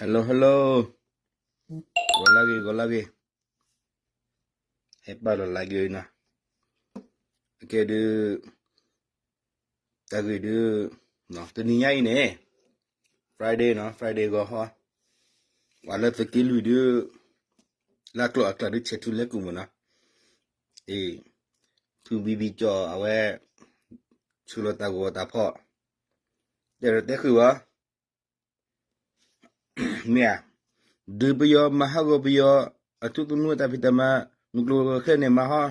Hello hello, ဂီၤလၢဂ့ၤ ဂီၤလၢဂ့ၤ, ဟဲပာ်လီၤလၢဂ့ၤနီၤ, အကဲဒုး, တၢ်ဂ့ၢ်ဒုး, တနံၤညါအံၤန့ၣ်, Friday နီၤ Friday ဂီၤဟီ, ပှၤလၢသုးက့လွံၢ်ဒုး, လၢကျိာ်အကျါဒုးဆဲးထူလဲကူၣ်မးနီၤ, အ့, ထူဘံဘံကၠီအဝဲ, ဆူလီၤတၢ်ဂီၤတၢ်ဖီၣ်, တဲတဲဃုာ်ဝဲ မ့ၢ်ဧါ, ဒုးပယီၤမၤဟးဂီၤပယီၤ, အထူသနူတၢ်ဖံးတၢ်မၤ, မုၢ်ကျိၤဝဲၤကျဲန့ၣ်မၤဟီ,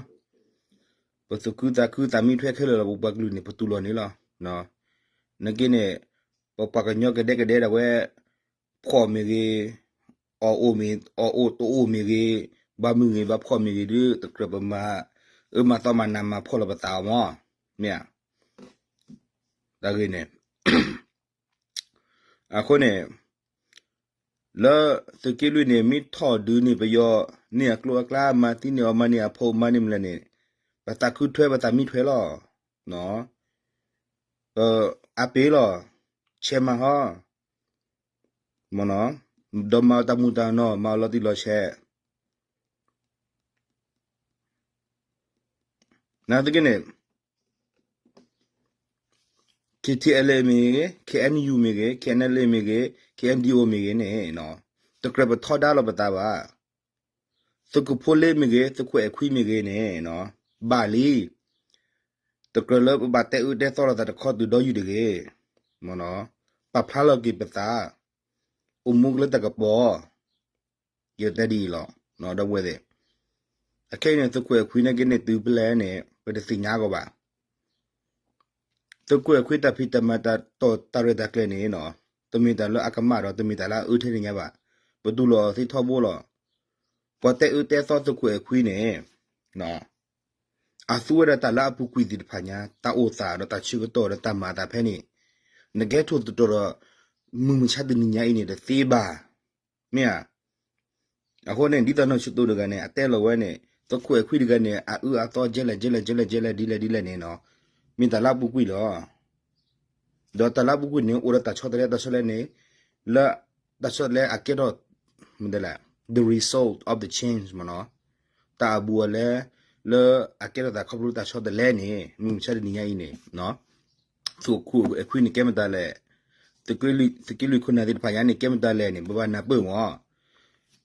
ပသူၣ်ခုသးခုသးမံထွဲခဲလၢာ်လီၤ ပပှၤကလုာ်န့ၣ် ပတူၢ်လိာ်န့ၣ်လီၤ. နက့န့ၣ်, ပပှၤကညီကဒဲကဒဲဒၣ်ဝဲ, ဖှီၣ်မ့ၢ်ဂ့ၤ, အီၣ်အိၣ်မ့ၢ်, အီၣ်အိၣ်တအိၣ်မ့ၢ်ဂ့ၤ, ဘၣ်မုာ်ဂ့ၤ ဘၣ်ဖှီၣ်မ့ၢ်ဂ့ၤဒုး တကြၢးပမၤ, အၢမၤသီမၤနးမၤဖှီၣ်လီၤပသးအီၤမး, မ့ၢ်ဧါ, တၢ်ဂ့ၢ်န့ၣ် အဃိန့ၣ်, လၢသုးက့လွံၢ်န့ၣ် မ့ၢ်ထီၣ်ဒုးန့ၢ်ပယီၤ, န့ၢ်အကျိအကျါ မၤသံန့ၢ်အီၤ မၤန့ၢ်အဖိ မၤန့ၢ်မနုၤလဲၣ်န့ၣ်, ပသးခုထွဲ ပသးမံထွဲလီၤ. အါပ့ၤလီၤ, ဆဲးမၤဟီ, မ့ၢ်နီၤ, ဒီးမၤအီၤတၢ်မူတၢ်နီၢ် မၤအီၤလီၤတံၢ်လီၤဆဲး နာ်သက့န့ၣ်, K T L A မ့ၢ်ဂ့ၤ, K N U မ့ၢ်ဂ့ၤ, K N L A မ့ၢ်ဂ့ၤ, K N D O မ့ၢ်ဂ့ၤန့ၣ်, တကြၢးပထီဒါလိာ်ပသးဘၣ်. သုးခိၣ်ဖိလ့မ့ၢ်ဂ့ၤ, သုးခိၣ်အဲၣ်ခွံမ့ၢ်ဂ့ၤန့ၣ်, ဘၣ်လံ. တကြၢးလၢပဘၣ်တဲအၢတဲသီလိာ်သးတခီတုၤဒီယုၢ်တဂ့ၤ. ပာ်ဖျါလီၤက့ၤပသး, အိၣ်မူကလၢတၢ်ကပီၤ ယတဲဒ်အံၤလီၤ, ဒီပုၢ်ဝဲၢ်သ့ၣ်, အခဲအံၤန့ၣ် သုးခိၣ်အဲၣ်ခွံနာ်က့န့ၣ် တုၤဖဲလဲၣ်န့ၣ် ပတသ့ၣ်ညါကီးဘၣ်. သုးခိၣ်အဲၣ်ခွံတၢ်ဖံးတၢ်မၤတၢ်တီၢ်တၢ်ရဲၣ်တၢ်ကျဲၤန့ၣ်, တမ့ၢ်တၢ်လၢအကမၣ်ဒီး တမ့ၢ်တၢ်လၢအအၢထဲန့ၣ်ညါဘၣ်. ပတူၢ်လိာ်အီၤသ့ထီဘိလီၤ. ပှၤတဲအၢတဲသီသုးခိၣ်အဲၣ်ခွံန့ၣ် အသူဝဲဒၣ်တၢ်လၢအပူၤကွံာ်သ့ၣ်တဖၣ်ညါ, တၢ်အိၣ်သးဒီးတၢ်ဆၢကတီၢ်ဒီးတၢ်မၤအသးဖဲန့ၣ်, နကဲထိၣ်သတြီၤဒီး မုၢ်မဆါတနံၤညါအံၤန့ၣ် တသ့ဘၣ်, မ့ၢ်ဧါ. အဃိန့ၣ် ဒ်သိးနီၢ်ဆံးသိးတဂၤန့ၣ် အတဲလီၤဝဲန့ၣ် သုးခိၣ်အဲၣ်ခွံတဂၤန့ၣ် အအၢအသီ ကဲလဲၣ် ကဲလဲၣ် ကဲလဲၣ် ကဲလဲၣ် ဒ်လဲၣ်ဒ်လဲၣ်န့ၣ်နီၤ, မ့ၢ်တၢ်လၢအပူၤကွံာ်လီၤ. ဒီးတၢ်လၢအပူၤကွံာ်န့ၣ် အိၣ်ဒီးတၢ်ဆီတလဲ တၢ်ဆီတလဲန့ၣ်, လၢ, တၢ်ဆီတလဲအကဲထီၣ်, မ့ၢ်တဲလဲၣ်, the result of the change မ့ၢ်နီၤ, တၢ်အဘူးအလဲ, လၢအကဲထီၣ်သးခီဖျိတၢ်ဆီတလဲန့ၣ် မုၢ်မဆါတနံၤညါအံၤန့ၣ်, သုးခိၣ်အဲၣ်ခွံန့ၣ်ကဲမတၤလဲၣ်, သုးက့လွံၢ်ခိၣ်နၢ်သ့ၣ်တဖၣ်ညါန့ၣ် ကဲမတၤလဲၣ်န့ၣ် ပဘၣ်နၢ်ပၢၢ်မး.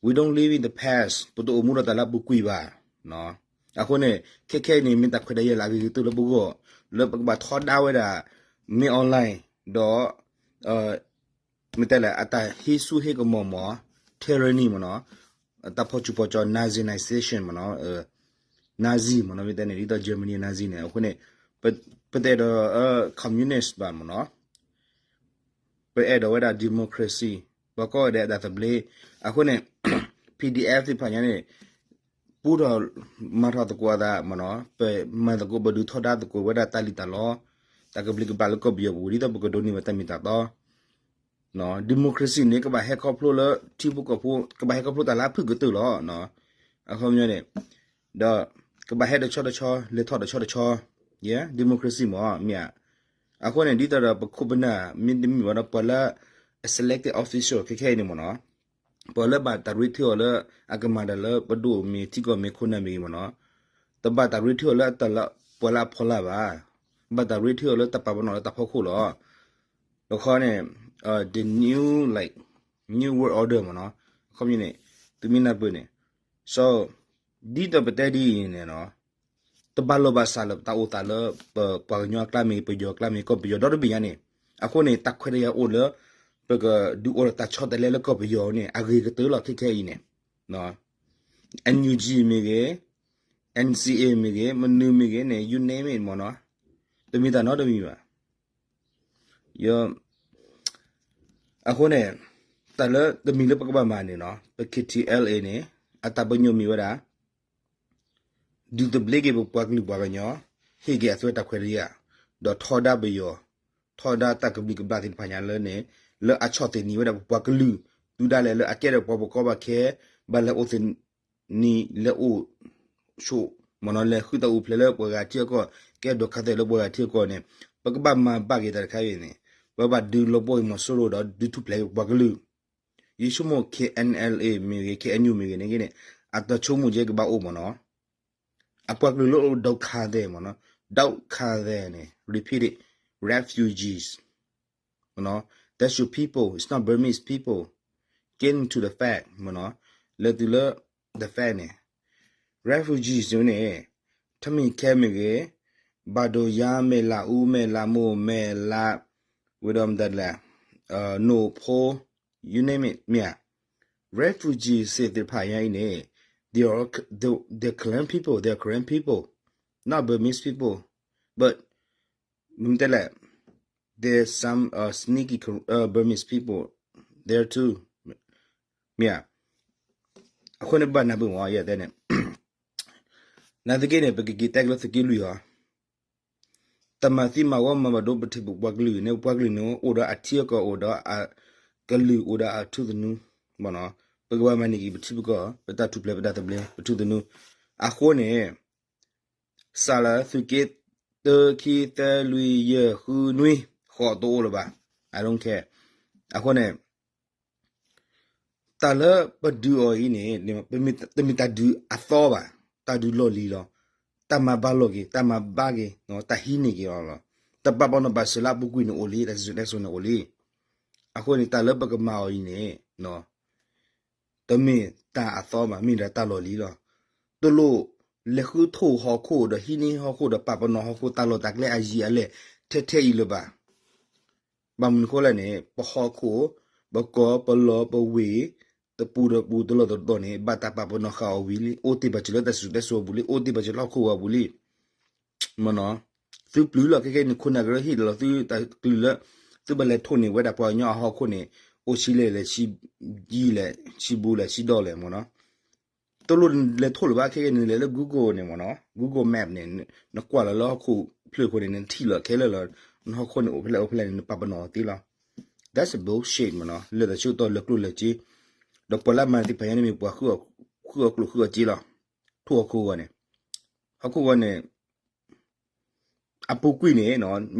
We don't live in the past, ပတအိၣ်မူဒီးတၢ်လၢအပူၤကွံာ်ဘၣ်. အဃိန့ၣ် ခဲခဲအံၤန့ၣ် မ့ၢ်တၢ်ခွဲးတၢ်ယာ်လၢအဂ့ၤကတၢၢ်လၢပဂီၢ်, လၢပကဘၣ်ထီဒါဝဲဒၣ် မင်းအောင်လှိုင် ဒီး မ့ၢ်တဲလဲၣ် အတၢ်ဟ့ၣ်ဆူၣ်ဟ့ၣ်ကမီၤမး, tyranny မ့ၢ်နီၤ, တၢ်ဖီၣ်ဆူၣ်ဖီၣ်ကၠီ Nazi, Nazism မ့ၢ်နီၤ, Nazi မ့ၢ်နီၤ မ့ၢ်တဲန့ၣ် ဒ်သိး Germany Nazi န့ၣ် အဃိန့ၣ်, ပတအဲၣ်ဒိး communist ဘၣ်မ့ၢ်နီၤ, ပအဲၣ်ဒိးဝဲဒၣ် democracy, ပှၤကိးဂၤဒဲးအတၢ်သဘျ့, အဃိန့ၣ် P D F သ့ၣ်တဖၣ်ညါန့ၣ် ပူထီၣ်မၤထီၣ်သကိးအသးမ့ၢ်နီၤ, ပမၤသကိး ပဒုးထီဒါသကိးဝဲဒၣ်တၢ်လံၣ်တၢ်လီ, တၢ်ကဘျံးကဘျၣ်လၢကီၢ်ပယီၤပူၤ ဒ်သိးပကဒိးန့ၢ်ဝဲတၢ်မ့ၢ်တၢ်တီ democracy န့ၣ် ကဘၣ်ဟဲခီဖျိလၢထံဖိကီၢ်ဖိ, ကဘၣ်ဟဲခီဖျိတၢ်လၢအဖုၣ်ကတၢၢ်လီၤ. အခီပညီန့ၣ်, ဒီးကဘၣ်ဟဲတဆီတဆီ, လဲၤထီၣ်တဆီတဆီ, democracy မ့ၢ်မ့ၢ်ဧါ. အဃိန့ၣ် ဒ်သိးဒီးပခိၣ်ပနၢ် မ့တမ့ၢ်ဘၣ်ဒီး ပှၤလၢအ selected official ခဲခဲအံၤန့ၣ်မ့ၢ်နီၤ, ပှၤလၢဘၣ်တၢ်ရ့ထၢၣ်အီၤလၢ အကမၤတၢ်လၢပဒိၣ်မ့ၢ်ထံကီၢ်မ့ၢ် ခိၣ်နၢ်မ့ၢ်ဂ့ၤမ့ၢ်နီၤ, တဘၣ်တၢ်ရ့ထၢၣ်အီၤလၢအတၢ်လၢပှၤလၢအဖီလာ်ဘၣ်, ဘၣ်တၢ်ရ့ထၢၣ်အီၤလၢတၢ်ပာ်ပနီၣ်လၢတၢ်ဖီခိၣ်လီၤ. တခီန့ၣ်, the new, like, new world order မ့ၢ်နီၤ, အခီပညီန့ၣ်, သုမ့ၢ်နၢ်ပၢၢ်န့ၣ်, so ဒ်သိးပတဲဒ်အံၤန့ၣ်နီၤ, တဘၣ်လိာ်ဘၣ်စးလၢပတၢ်အိၣ်သးလၢပပှၤကညီအကျါမ့ၢ်ဂ့ၤ ပယီၤအကျါမ့ၢ်ဂ့ၤ ကီၢ်ပယီၤဒီတဘ့ၣ်ညါန့ၣ်, အဃိန့ၣ် တၢ်ခွဲးတၢ်ယာ်အိၣ်လၢ ပကဒုးအိၣ်ဒီးတၢ်ဆီတလဲလၢကီၢ်ပယီၤန့ၣ် အဂ့ၤကတၢၢ်လီၤ ခဲခဲအံၤန့ၣ်, NUG မ့ၢ်ဂ့ၤ, NCA မ့ၢ်ဂ့ၤ, မနုၤမ့ၢ်ဂ့ၤန့ၣ် you name it မ့ၢ်နီၤ, တမ့ၢ်တၢ်နီတမံၤဘၣ်. အဃိန့ၣ်, တၢ်လၢတမံၤလၢပကဘၣ်မၤန့ၣ်နီၤ, ပ K T L A န့ၣ် အတၢ်ပညိၣ်မ့ၢ်ဝဲဒၣ် ဒုးသဘျ့က့ၤပပှၤကလုာ်ပှၤကညီ, ဟ့ၣ်က့ၤအသွဲတၢ်ခွဲးတၢ်ယာ်, ဒီးထီဒါပယီၤ, ထီဒါတၢ်ကဘျံးကဘျၣ်သ့ၣ်တဖၣ်ညါလၢန့ၣ်, လၢအဆီၣ်သနံးဝဲဒၣ်ပပှၤကလုာ်, တုၤဒၣ်လဲာ်လၢအကဲဒီးပှၤဘၣ်ကီဘၣ်ခဲ, ဘၣ်လဲၤအိၣ်သနံး, လဲၤအိၣ်ဆိး, မ့ၢ်နီၤ လဲၤဃုတၢ်အိၣ်ဖျဲၣ်လၢပှၤဂၤထံအကီၢ်, ကဲဒိးခါသဲးလၢပှၤဂၤထံအကီၢ်န့ၣ်, ပကဘၣ်မၤဘၣ်က့ၤတၢ်တခါအံၤန့ၣ်, ပဘၣ်ဒုးလီၤပှီၢ်က့ၤမီၤစိရိၤဒီးဒုးထူၣ်ဖျဲးက့ၤပပှၤကလုာ် ယဆိကမိၣ် K N L A မ့ၢ်ဂ့ၤ K N U မ့ၢ်ဂ့ၤန့ၣ်ဂ့ၤန့ၣ် အတၢ်ဆိကမိၣ်ကဲကဘၣ်အိၣ်မ့ၢ်နီၤ. အပှၤကလုာ်လၢအိၣ် ဒုက္ခသည် မ့ၢ်နီၤ, ဒုက္ခသည် န့ၣ် repeat it, refugees, မ့ၢ်နီၤ, that's your people, it's not Burmese people, get into the fact မ့ၢ်နီၤ, လဲၤတုၤလၢ the fact န့ၣ် refugees န့ၣ် ထမ့ၢ်ခဲမ့ၢ်ဂ့ၤ, ဘၣ်ဒိၣ်ယါ မဲၢ်လးအူ မဲၢ်လးမိၢ် မဲၢ်လး ဝံၤဒီးမတၤလဲၣ်, နိၣ်ဖိ you name it မ့ၢ်ဧါ. Refugee သ့ၣ်တဖၣ်ညါအံၤန့ၣ် they are, they, they're Karen people, they're Karen people, not Burmese people, but မတၤလဲၣ်, there's some uh, sneaky Karen- uh, Burmese people there too, မ့ၢ်ဧါ. အဃိန့ၣ် ဘၣ်နၢ်ပၢၢ်မ့ၢ်ယတဲန့ၣ် နာ်သက့န့ၣ် ပကက့ၤတဲကလၢသုးက့လွံၢ်အီၤ, တၢ်မၤသံမၤဝီမၤဘၣ်ဒိပထံၣ်ပပှၤကလုာ်န့ၣ် ပပှၤကလုာ်န့ၣ် အိၣ်ဒီးအထံအကီၢ် အိၣ်ဒီးအကလုာ် အိၣ်ဒီးအထူသနူ, မ့ၢ်နီၤ, ပကဘၣ်မၤန့ၢ်က့ၤပထံပကီၢ် ပတၢ်ထူၣ်ဖျဲး ပတၢ်သဘျ့ ပထူသနူ, အဃိန့ၣ် စးလၢသုးက့ တၢ ခံ သၢ လွံၢ် ယဲၢ် ဃု နွံ, ဃိးတအိၣ်လၢၤဘၣ်, I don't care. အဃိန့ၣ် တၢ်လၢပဒုးအီၤအံၤန့ၣ် တမ့ၢ်တၢ်ဒုးအသီဘၣ်, တၢ်ဒုးလီၢ်လံၤလီၤ. တၢ်မၤဘၣ်လိာ်က့ၤ တၢ်မၤဘၣ်က့ၤ တၢ်ဟံးန့ၢ်က့ၤအီၤလီၤ. တၢ်ပာ်ပနီၣ်ဘၣ်စၢၤလၢအပူၤကွံာ်န့ၣ်အိၣ်လံ, တၢ်စံၣ်စိၤတဲစိၤန့ၣ်အိၣ်လံ. အဃိန့ၣ် တၢ်လၢပကမၤအီၤအံၤန့ၣ် တမ့ၢ်တၢ်အသီဘၣ်, မ့ၢ်ဒၣ်တၢ်လီၢ်လံၤလီၤ. တလိၣ်လဲၤဃုထီၣ်ဟီၣ်ခိၣ်ဒီးဟံးန့ၢ်ဟီၣ်ခိၣ်ဒီးပာ်ပနီၣ်ဟီၣ်ခိၣ် တၢ်လီၢ်တၢ်ကျဲအယံာ်အလဲၢ် ထဲထဲအံၤလၢၤဘၣ်. ဘၣ်မနုၤဃိလဲၣ်န့ၣ် ပဟီၣ်ခိၣ်, ပကီၢ်, ပလီၢ်, ပဝ့ၢ်, တပူၤဒီးပူၤ တလီၢ်တတီၤန့ၣ် ဘၣ်တၢ်ပာ်ပနီၣ်ဃာ်အီၤဝံၤလံ, အိၣ်တ့ၢ်ဘၣ်စၢၤလၢတၢ်စံၣ်စိၤတဲစိၤအပူၤလံ, အိၣ်တ့ၢ်ဘၣ်စၢၤလၢဟီၣ်ခိၣ်ဝဲအပူၤလံ. မ့ၢ်နီၤ, သုပျုၢ်လီၤ ခဲကနံၣ် ခိၣ်နၢ်ကရၢဟ့ၣ်လီၤသုတၢ်ကလုၢ်လၢ သုဘၣ်လဲၤထိၣ်န့ၢ်ဝဲဒၣ်ပှၤကညီအဟီၣ်ခိၣ်န့ၣ် အိၣ်ဆံလဲၣ်လဲၣ် ဆံယံာ်လဲၣ် ဆံဘူးလဲၣ် ဆံဒီလဲၣ် မ့ၢ်နီၤ. တလိၣ်လဲၤထိၣ်လၢၤဘၣ် ခဲကနံၣ် နလဲၤလၢ Google န့ၣ် မ့ၢ်နီၤ, Google Map န့ၣ် နကွၢ်လီၤလၢဟီၣ်ခိၣ်ဖျၢၣ်အဃိန့ၣ် နထံၣ်လီၤခဲလၢာ်လီၤ နဟီၣ်ခိၣ်န့ၣ် အိၣ်ဖဲလဲၣ်အိၣ်ဖဲလဲၣ်န့ၣ် နပာ်ပနီၣ်အီၤသ့လီၤ. That's a bullshit မ့ၢ်နီၤ, လၢာ်တၢ်ဆၢကတီၢ်လၢာ်ကျိၣ်လၢာ်စ့, ဒီးပှၤလၢအမၤသ့ၣ်တဖၣ်ညါန့ၣ်မ့ၢ်ပှၤဃုအီၣ်ကျိၣ်ဃုအီၣ်စ့လီၤ, ထိၣ်ဟီၣ်ခိၣ်ဂီၤန့ၣ်, ဟီၣ်ခိၣ်ဂီၤန့ၣ် အပူၤကွံာ်န့ၣ် န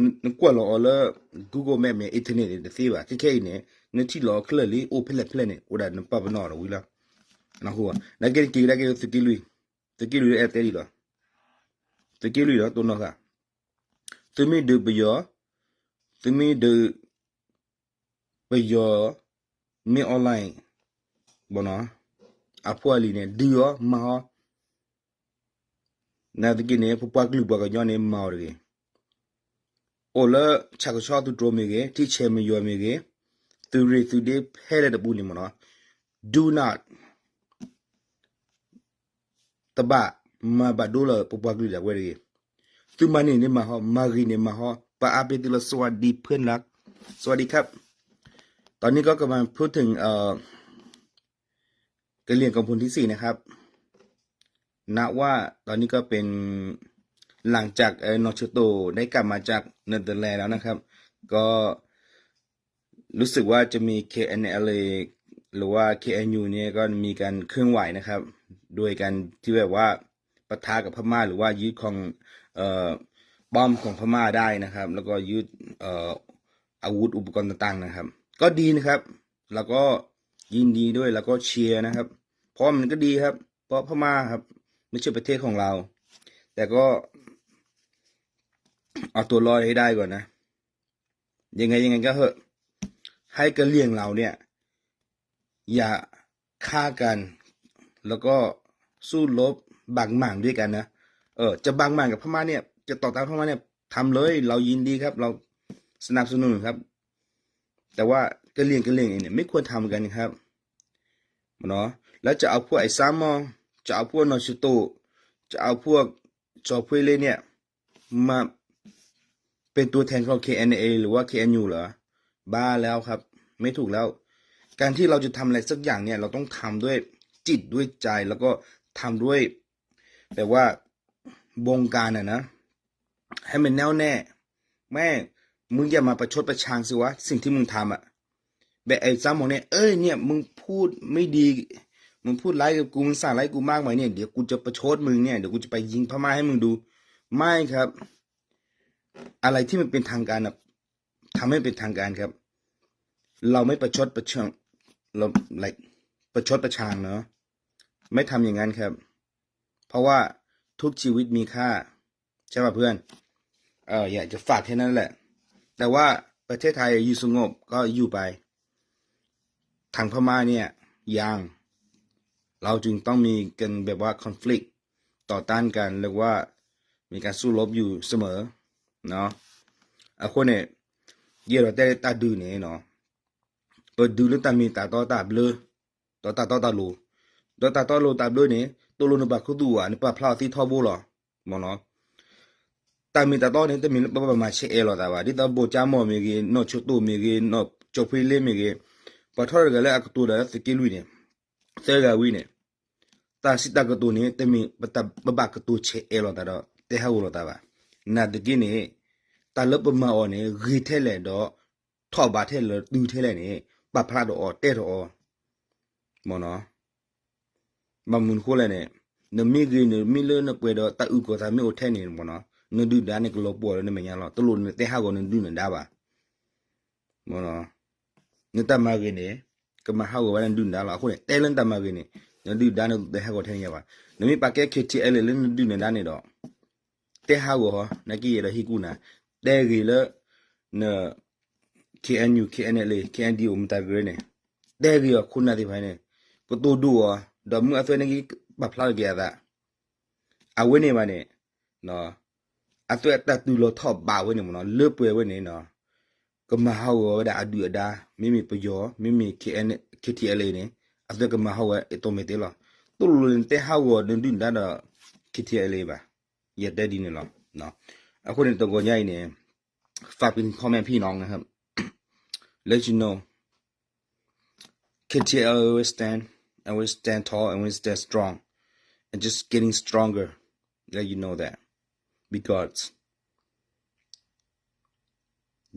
ကွၢ်လီၤအီၤလၢ Google Map မ့ၢ် internet န့ၣ် တသ့ဘၣ်, ခဲခဲအံၤန့ၣ် နထံၣ်လီၤအီၤခဲလၢာ်လံ အိၣ်ဖဲလဲၣ်ဖဲလဲၣ်န့ၣ် အိၣ်ဒၣ်နပာ်ပနီၣ်ဒီးဝံၤလီၤ. နာ်က့ က့ၤကဒါက့ၤသုးက့လွံၢ်, သုးက့လွံၢ်လၢအဲၣ်တဲလံလီၤ, သုးက့လွံၢ်ဒီးတိၢ်နီၣ်ဃာ်, သုမ့ၢ်ဒုးပယီၤ, သုမ့ၢ်ဒုး ပယီၤ မ့ၢ် online ဘၣ်နီၤ, အဖိအလံၤန့ၣ် ဒုးအီၤမၤအီၤ, နာ်သက့န့ၣ် ပပှၤကလုာ်ပှၤကညီန့ၣ် မၤအီၤတဂ့ၤ. အိၣ်လၢဆၣ်ကဆီသုးတြိၤမ့ၢ်ဂ့ၤ, ထံဆဲးမယီၤမ့ၢ်ဂ့ၤ, သုးရ့ၣ်သုးဒ့ဖဲလဲၣ်တပူၤန့ၣ်မ့ၢ်နီၤ, do not တဘၣ်မၤဘၣ်ဒိလၢပပှၤကလုာ်ဒၣ်ဝဲတဂ့ၤ. သုမၤန့ၢ်န့ၣ်မၤဟီ, မၤဂ့ၤန့ၣ်မၤဟီ, ပအါပ့ၤသုလၢ สวัสดีเพื่อนรัก, สวัสดีครับ. ตอนนี้ก็กำลังพูดถึง เอ่อ กะเหรี่ยงกองพลที่สี่นะครับ นะว่าตอนนี้ก็เป็น หลังจากเอ่อนอร์เชโตได้กลับมาจากเนเธอร์แลนด์แล้วนะครับ ก็รู้สึกว่าจะมี เค เอ็น แอล เอ หรือว่า เค เอ็น ยู เนี่ยก็มีการเคลื่อนไหวนะครับ โดยการที่แบบว่าปะทะกับพม่าหรือว่ายึดครองเอ่อป้อมของพม่าได้นะครับ แล้วก็ยึดเอ่ออาวุธอุปกรณ์ต่างๆนะครับ ก็ดีนะครับ เราก็ยินดีด้วย แล้วก็เชียร์นะครับ เพราะมันก็ดีครับ เพราะพม่าครับ ไม่ใช่ประเทศของเรา แต่ก็เอาตัวรอดให้ได้ก่อนนะ ยังไงยังไงก็เหอะ ให้กะเหรี่ยงเราเนี่ย อย่าฆ่ากัน แล้วก็สู้รบบากหมางด้วยกันนะ เออ จะบากหมางกับพม่าเนี่ย จะต่อต้านพม่าเนี่ย ทำเลย เรายินดีครับ เราสนับสนุนครับ แต่ว่ากะเหรี่ยงกะเหรี่ยงเองเนี่ย ไม่ควรทำกันครับ เนาะ แล้วจะเอาพวกไอ้ซ้ำมอ จะเอาพวกนอร์เชโต จะเอาพวกจอพวยเล่เนี่ย มาเป็นตัวแทนของ เค เอ็น เอ หรือว่า เค เอ็น ยู เหรอ บ้าแล้วครับ ไม่ถูกแล้ว การที่เราจะทำอะไรสักอย่างเนี่ย เราต้องทำด้วยจิตด้วยใจ แล้วก็ทำด้วยแบบว่าบงการอะนะ ให้มันแน่วแน่ แม่ มึงอย่ามาประชดประชันสิวะ สิ่งที่มึงทำอะ แบบไอ้ซ้ำมองเนี่ย เอ้ยเนี่ย มึงพูดไม่ดี มึงพูดร้ายกับกู มึงใส่ร้ายกูมากมายเนี่ย เดี๋ยวกูจะประชดมึงเนี่ย เดี๋ยวกูจะไปยิงพม่าให้มึงดู ไม่ครับ อะไรที่มันเป็นทางการนะ ทำให้เป็นทางการครับ เราไม่ประชดประชัน like ประชดประชันเนอะ ไม่ทำอย่างนั้นครับ เพราะว่าทุกชีวิตมีค่า ใช่ป่ะเพื่อน เออ อยากจะฝากแค่นั้นแหละ แต่ว่าประเทศไทยอยู่สงบก็อยู่ไป ทางพม่าเนี่ยยัง เราจึงต้องมีกันแบบว่า conflict ต่อต้านกัน เรียกว่ามีการสู้รบอยู่เสมอเนาะ အဃိန့ၣ် ယအဲၣ်ဒိးတဲလၢတၢ်ဒုးန့ၣ်နီၤ ပဒုးလၢတၢ်မ့ၢ်တၢ်တီတၢ်ဘျၢ ဒီးတၢ်တီတၢ်လိၤ ဒီးတၢ်တီလိၤတၢ်ဘျၢန့ၣ် တလိၣ်နပာ်ခူသူၣ်ဘၣ် နပာ်ဖျါအီၤသ့ထီဘိလီၤ မ့ၢ်နီၤ တၢ်မ့ၢ်တၢ်တီန့ၣ် တမ့ၢ်လၢပဘၣ်မၤဆဲးအဲၣ်လိာ်သးဘၣ် ဒ်သိးဘိၣ်ကၠါမီၢ်မ့ၢ်ဂ့ၤ နီၢ်ဆိတိၣ်မ့ၢ်ဂ့ၤ နီၢ်ကၠီဖ့လ့မ့ၢ်ဂ့ၤ ပှၤထီၣ်တဂၤလၢအကတိၤဒၣ်လၢသုးက့လွံၢ်န့ၣ် သၢဂၤဝံၤန့ၣ် တၢ်စံးတၢ်ကတိၤန့ၣ် တမ့ၢ်ပဘၣ်ကတိၤဆဲးအဲၣ်လိာ်သးဒီး တဲဟးဂီၤလိာ်သးဘၣ် နာ်သက့န့ၣ် တၢ်လၢပမၤအီၤန့ၣ် ဂ့ၤထဲလဲၣ်ဒီး ထီၣ်ဘးထဲလဲၣ်တုၤထဲလဲၣ်န့ၣ် ပာ်ဖျါထီၣ်အီၤ တဲထီၣ်အီၤ မ့ၢ်နီၤ ဘၣ်မနုၤဃိလဲၣ်န့ၣ် နမ့ၢ်ဂ့ၤန့ၣ် မ့ၢ်လၢနပှဲၤဒီးတၢ်အုၣ်ကီၤသးမ့ၢ်အိၣ်ထဲန့ၣ်မ့ၢ်နီၤ နဒုၣ်ဒါန့ၣ်ကလီၤပှီၢ်လၢနမဲာ်ညါလီၤ တလိၣ်နတဲဟးဂီၤနဒုၣ်နဒါဘၣ် မ့ၢ်နီၤ နတၢ်မၤဂ့ၤန့ၣ် ကမၤဟးဂီၤဝဲဒၣ်နဒုၣ်နဒါလီၤ အဃိန့ၣ် တဲလၢနတၢ်မၤဂ့ၤန့ၣ် နဒုၣ်ဒါန့ၣ်တဟးဂီၤထဲန့ၣ်ညါဘၣ် နမ့ၢ်ပာ်ကဲ K T L A လၢနဒုၣ်နဒါန့ၣ်ဒီး တဲဟးဂီၤဟီ နာ်က့ယအဲၣ်ဒိးဟ့ၣ်ကူၣ်နၤ တဲဂ့ၤလၢ န K N U K N L A K N D O မတၤတဂ့ၤန့ၣ် တဲဂ့ၤအီၤခိၣ်နၢ်သ့ၣ်တဖၣ်န့ၣ် ကတိၤဒိၣ်အီၤ ဒီးမုၢ်အသွဲၣ်န့ၣ်က့ၤပာ်ဖျါထီၣ်က့ၤအသး အဝဲန့ၣ်ဘၣ်န့ၣ် အသွဲၣ်အတၢ်တူၢ်လိာ်ထီၣ်ဘးဝဲန့ၣ်မ့ၢ်နီၤ လၢပှဲၤဝဲန့ၣ်နီၤ ကမၤဟးဂီၤဝဲဒၣ်အဒုၣ်အဒါ မ့မ့ၢ်ပယီၤ မ့မ့ၢ် K T L A န့ၣ် အသွဲၣ်ကမၤဟးဂီၤဝဲအသိးမဲာ်သ့လီၤ တလိၣ်လၢနတဲဟးဂီၤနဒုၣ်နဒါဒီး K T L A ဘၣ် ယတဲဒ်န့ၣ်လီၤ အဃိန့ၣ်တဂီၤညါအံၤန့ၣ် ฝากเป็นพ่อแม่พี่น้องนะครับ let you know K T L A always stand always stand tall and always stand strong and just getting stronger let you know that because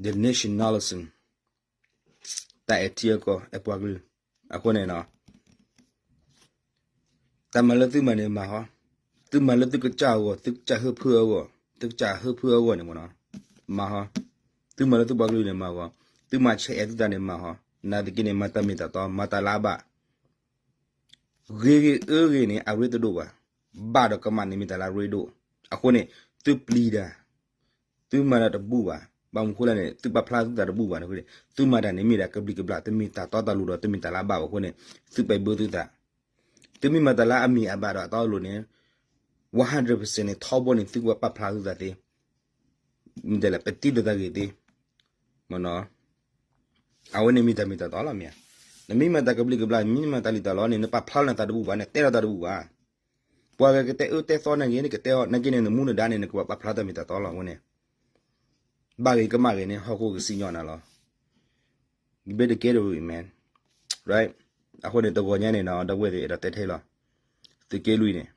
the nationalism တၢ်အဲၣ်ထံအကီၢ်အဲၣ်ပှၤကလုာ် အဃိန့ၣ်နီၤ တၢ်မၤလၢသုမၤန့ၣ်မၤဟီ, သုမၤလၢသုကစၢ်အဂီၢ်, သုကစၢ်ဟၢဖၢအဂီၢ်, သုကစၢ်ဟၢဖၢအဂီၢ်န့ၣ်မ့ၢ်နီၤ, မၤဟီ, သုမၤလၢသုပှၤကလုာ်န့ၣ်မၤဟီ, သုမၤဆဲးအဲၣ်သုသးန့ၣ်မၤဟီ, နာ်သက့န့ၣ် မၤတၢ်မ့ၢ်တၢ်တီ, မၤတၢ်လၢအဘၣ်, ဂ့ၤဂ့ၤအၢဂ့ၤန့ၣ် အရ့တဒိၣ်ဘၣ်, ဘၣ်ဒီးကမၣ်န့ၣ်မ့ၢ်တၢ်လၢအရ့ဒိၣ်, အဃိန့ၣ် သုပျံၤတၢ် သုမၤတၢ်တဘူၣ်ဘၣ်, ဘၣ်မနုၤဃိလဲၣ်န့ၣ် သုပာ်ဖျါသုသးတဘူၣ်ဘၣ်န့ၣ်, သုမၤတၢ်န့ၣ်မ့ၢ်ဒၣ်ကဘျံးကဘျၣ် တမ့ၢ်တၢ်တီတၢ်လိၤဒီးတမ့ၢ်တၢ်လၢအဘၣ်ဘၣ်အဃိန့ၣ် သုပဲာ်ဘၢသုသး, သုမ့ၢ်မၤတၢ်လၢအမ့ၢ်အဘၣ်ဒီးအတီအလိၤန့ၣ် one hundred percent န့ၣ် ထီဘိန့ၣ် သုကဘၣ်ပာ်ဖျါသုသးသ့, မ့ၢ်တဲလဲၣ် ပတံၤဒီးတၢ်ဂ့ၤသ့, မ့ၢ်နီၤ, အဝဲန့ၣ်မ့ၢ်တၢ်မ့ၢ်တၢ်တီလီၤမ့ၢ်ဧါ, နမ့ၢ်မၤတၢ်ကဘျံးကဘျၣ် မ့ၢ်မၤတၢ်လံၣ်တၢ်လီန့ၣ် နပာ်ဖျါလီၤနသးတဘူၣ်ဘၣ်, နတဲလီၤသးတဘူၣ်ဘၣ် ပှၤဂၤကတဲအၢတဲသီနၤဂ့ၤ နကတဲအီၤ နာ်က့န့ၣ် နမူနဒါန့ၣ် နကဘၣ်ပာ်ဖျါတၢ်မ့ၢ်တၢ်တီလီၤအဃိန့ၣ်, ဘၣ်ဂ့ၤကမၣ်ဂ့ၤန့ၣ် ဟီၣ်ခိၣ်ကစံၣ်ညီၣ်နၤလီၤ, you better get it man, right, အဃိန့ၣ် တဂီၤညါန့ၣ်နီၤ ဒီပုၢ်ဝဲၢ်သ့ၣ် အဲၣ်ဒိးတဲထဲလီၤ, သုးက့လွံၢ်န့ၣ်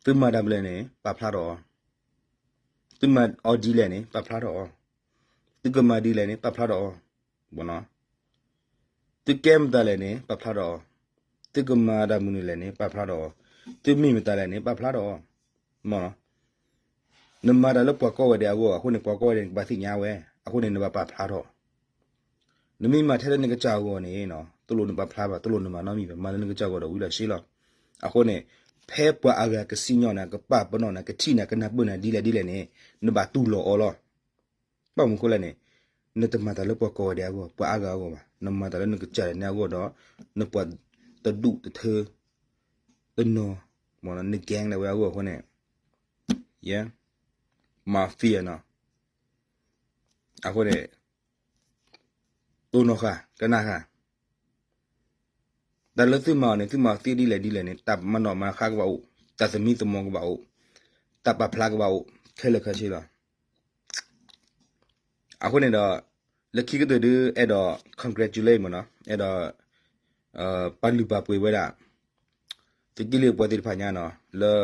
သုမၤတၢ်ဘျဲၣ်န့ၣ် ပာ်ဖျါထီၣ်အီၤ, သုမၤအီၤဒ်လဲၣ်န့ၣ် ပာ်ဖျါထီၣ်အီၤ, သုကမၤဒ်လဲၣ်န့ၣ် ပာ်ဖျါထီၣ်အီၤ, သုကဲမတၤလဲၣ်န့ၣ် ပာ်ဖျါထီၣ်အီၤ, သုကမၤတၢ်မနုၤလဲၣ်န့ၣ် ပာ်ဖျါထီၣ်အီၤ, သုမ့ၢ်မတၤလဲၣ်န့ၣ် ပာ်ဖျါထီၣ်အီၤ, မ့ၢ်နီၤ, နမၤတၢ်လၢပှၤကိးဂၤဒဲးအဂီၢ် အဃိန့ၣ် ပှၤကိးဂၤဒဲးန့ၣ် ကဘၣ်သ့ၣ်ညါဝဲ, အဃိန့ၣ် နဘၣ်ပာ်ဖျါထီၣ် နမ့ၢ်မၤထဲလၢနကစၢ်အဂီၢ်န့ၣ် တလိၣ်နပာ်ဖျါဘၣ်, တလိၣ်နမၤနီတမံၤဘၣ်, မၤလၢနကစၢ်အဂီၢ်ဒီးဝံၤလီၤဆှီလီၤ, အဃိန့ၣ် ဖဲပှၤအါဂၤကစံၣ်ညီၣ်နၤ ကပာ်ပနီၣ်နၤ ကထံၣ်နၤ ကနၢ်ပၢၢ်နၤဒ်လဲၣ်ဒ်လဲၣ်န့ၣ် နဘၣ်တူၢ်လိာ်အီၤလီၤ, ဘၣ်မနုၤဃိလဲၣ်န့ၣ်, နတမၤတၢ်လၢပှၤကိးဂၤဒဲးအဂီၢ် ပှၤအါဂၤအဂီၢ်ဘၣ်, နမၤတၢ်လၢနကစၢ်ဒၣ်နဲအဂီၢ်ဒီး နပှၤတဒူၣ်တထၢ တနီၤ, န gang ဒၣ်ဝဲအဂီၢ်အဃိန့ၣ်, yeah, mafia နီၤ, အဃိန့ၣ် တိၢ်နီၣ်ဃာ် ကနၣ်ဃာ်, တၢ်လၢသုမၤအီၤန့ၣ် သုမၤသ့ဒ်လဲၣ်ဒ်လဲၣ်န့ၣ် တၢ်မၤနီၣ်မၤဃါကဘၣ်အိၣ်, တၢ်သမံသမိးကဘၣ်အိၣ်, တၢ်ပာ်ဖျါကဘၣ်အိၣ် ခဲလၢာ်ခဲဆ့လီၤ, အဃိန့ၣ်ဒီး လၢခံကတၢၢ်ဒုး အဲၣ်ဒိး congratulate မ့ၢ်နီၤ, အဲၣ်ဒိး ပာ်လုၢ်ပာ်ပှ့ၤဝဲဒၣ် သုးက့လွံၢ်ပှၤသ့ၣ်တဖၣ်ညါနီၤ လၢ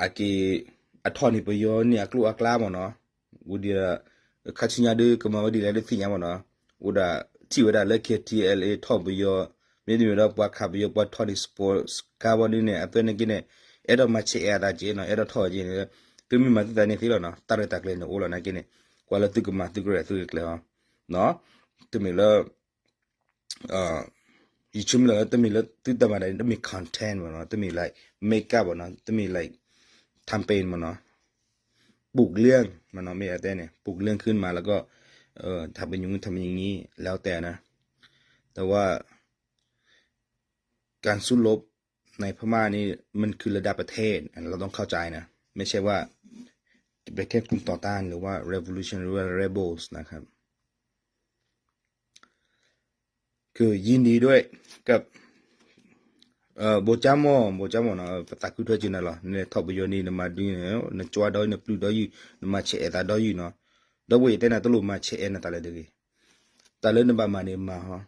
အက့ၤ အထီၣ်န့ၢ်ပယီၤန့ၣ်အကျိအကျါမ့ၢ်နီၤ, ဝံၤဒီး ခါဆူညါဒုးကမၤဝဲဒ်လဲၣ်ဒုးသ့ၣ်ညါမ့ၢ်နီၤ, အိၣ်ဒၣ်ထံၣ်ဝဲဒၣ်လၢ K T L A ထီၣ်ပယီၤ, မ့တမ့ၢ်ဒီးပှၤခးပယီၤ ပှၤထီၣ်န့ၢ် support ကါဘီဒုးန့ၣ် အသွဲၣ်န့ၣ်က့န့ၣ် အဲၣ်ဒိးမၤဆဲးအဲၣ်အသးက့နီၤ, အဲၣ်ဒိးထီၣ်က့န့ၣ်, သုမ့ၢ်မၤသုသးန့ၣ်သ့လီၤနီၤ, တၢ်ရဲၣ်တၢ်ကျဲၤန့ၣ်အိၣ်လီၤနာ်က့န့ၣ်, ကွၢ်လၢသုကမၤသုကရဲၣ်သုကကျဲၤဟီ, တမ့ၢ်လၢ ယဆိကမိၣ်လၢတမ့ၢ်လၢသုတၢ်မၤတၢ်န့ၣ် တမ့ၢ် content မ့ၢ်နီၤ, တမ့ၢ် like makeup မ့ၢ်နီၤ, တမ့ၢ် like campaign မ့ၢ်နီၤ, ပူၤကလၢၢ်မ့ၢ်နီၤ, မ့ၢ်အတဲန့ၣ် ပူၤကလၢၢ် ขึ้นมา แล้วก็ ทำเป็นอย่างนี้ ทำเป็นอย่างนี้ แล้วแต่นะ, แต่ว่า การสู้รบในพม่านี่ มันคือระดับประเทศ เราต้องเข้าใจนะ ไม่ใช่ว่า จะเป็นแค่กลุ่มต่อต้านหรือว่า revolution หรือว่า rebels นะครับ คือยินดีด้วยกับ ဘိၣ်ကၠၢ်မီၢ် ဘိၣ်ကၠၢ်မီၢ်နီၤ, ပသးခုထွဲက့ၤနၤလီၤ, နလဲၤထီၣ်ပယီၤန့ၣ် နမၤဒုးန့ၣ် နကၠွါဒီးယုၢ် နပျုၢ်ဒီးယုၢ် နမၤဆဲးအဲၣ်သးဒီးယုၢ်နီၤ, ဒီးပဝဲယတဲနၤတလိၣ်မၤဆဲးအဲၣ်နသးလၢတဂ့ၤ, တၢ်လၢနဘၣ်မၤန့ၣ်မၤဟီ,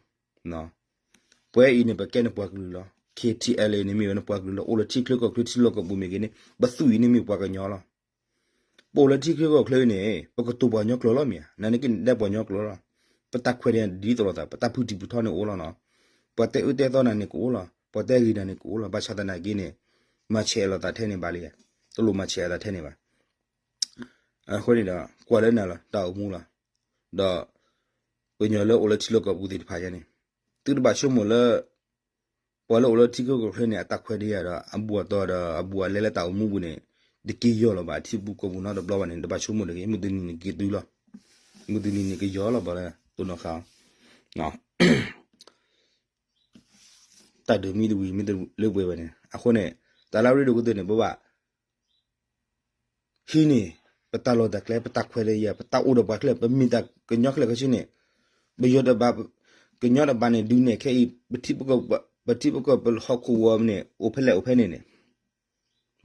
ပဝဲအံၤန့ၣ် ပကဲနပှၤကလုာ်လီၤ, K T L A န့ၣ်မ့ၢ်ဝဲနပှၤကလုာ်လီၤ, အိၣ်လၢထံချၢကီၢ်ချၢ ထံလီၢ်ကီၢ်ပူၤမ့ၢ်ဂ့ၤန့ၣ် ပသုးအံၤန့ၣ်မ့ၢ်ပှၤကညီလီၤ ပအိၣ်လၢထံချၢကီၢ်ချၢန့ၣ် ပကတိၤပှၤကညီကျိာ်လီၤမ့ၢ်ဧါ, နန့ၣ်က့န့ၣ်ဒဲပှၤကညီကျိာ်လီၤ, ပတၢ်ခွဲးတၢ်ယာ်ဒ်သိးလိာ်သး ပတၢ်ဖုၣ်ထံၣ်ဖုၣ်ထီန့ၣ်အိၣ်လီၤနီၤ, ပှၤတဲအၢတဲသီနၤန့ၣ်ကအိၣ်လီၤ, ပှၤတဲဂ့ၤနၤန့ၣ်ကအိၣ်လီၤ, ဘၣ်ဆၣ်သနာ်က့န့ၣ် မၤဆဲးအလီၤသးထဲန့ၣ်ဘၣ်လံ, တလိၣ်မၤဆဲးအသးထဲန့ၣ်ဘၣ်, အဃိန့ၣ်ဒီး ကွၢ်လၢနၤလီၤ တၢ်အိၣ်မူလီၤ, ဒီး ပှၤကညီလၢအိၣ်လၢထံလီၢ်ကီၢ်ပူၤသ့ၣ်တဖၣ်ညါန့ၣ်, သုတဘၣ်ဆိကမိၣ်လၢ ပှၤလၢအိၣ်လၢထံချၢကီၢ်ချၢန့ၣ် အတၢ်ခွဲးတၢ်ယာ်ဒီး အဘူးအတီၤဒီး အဘူးအလဲလၢတၢ်အိၣ်မူပူၤန့ၣ် တက့ၤယီၤလီၤဘၣ် အထံပူၤကီၢ်ပူၤနီတဘျီဘၣ်န့ၣ် တဘၣ်ဆိကမိၣ်တဂ့ၤ, မုၢ်တနံၤန့ၣ်က့ၤတုၤလီၤ, မုၢ်တနံၤန့ၣ်က့ၤယီၤလီၤဘၣ်လၢတိၢ်နီၣ်ဃာ်အီၤ တၢ်ဒုးမ့ၢ်တဝံၤ မ့ၢ်တလၢပှဲၤဘၣ်န့ၣ် အဃိန့ၣ် တၢ်လၢအရ့ဒိၣ်ကတၢၢ်န့ၣ် ပဘၣ် ဟံးန့ၢ် ပတၢ်လီၢ်တၢ်ကျဲ ပတၢ်ခွဲးတၢ်ယာ် ပတၢ်အိၣ်ဒီးပှၤခဲလၢာ် ပမ့ၢ်တၢ်ကညီခဲလၢာ်ခဲဆ့န့ၣ် ပယီၤတဘၣ် ကညီတဘၣ်န့ၣ် ဒုးနဲၣ်ခဲအံၤ ပထံပကီၢ် ပထံပကီၢ်ပဟီၣ်ခိၣ်ဝီၤန့ၣ် အိၣ်ဖဲလဲၣ်အိၣ်ဖဲန့ၣ်န့ၣ်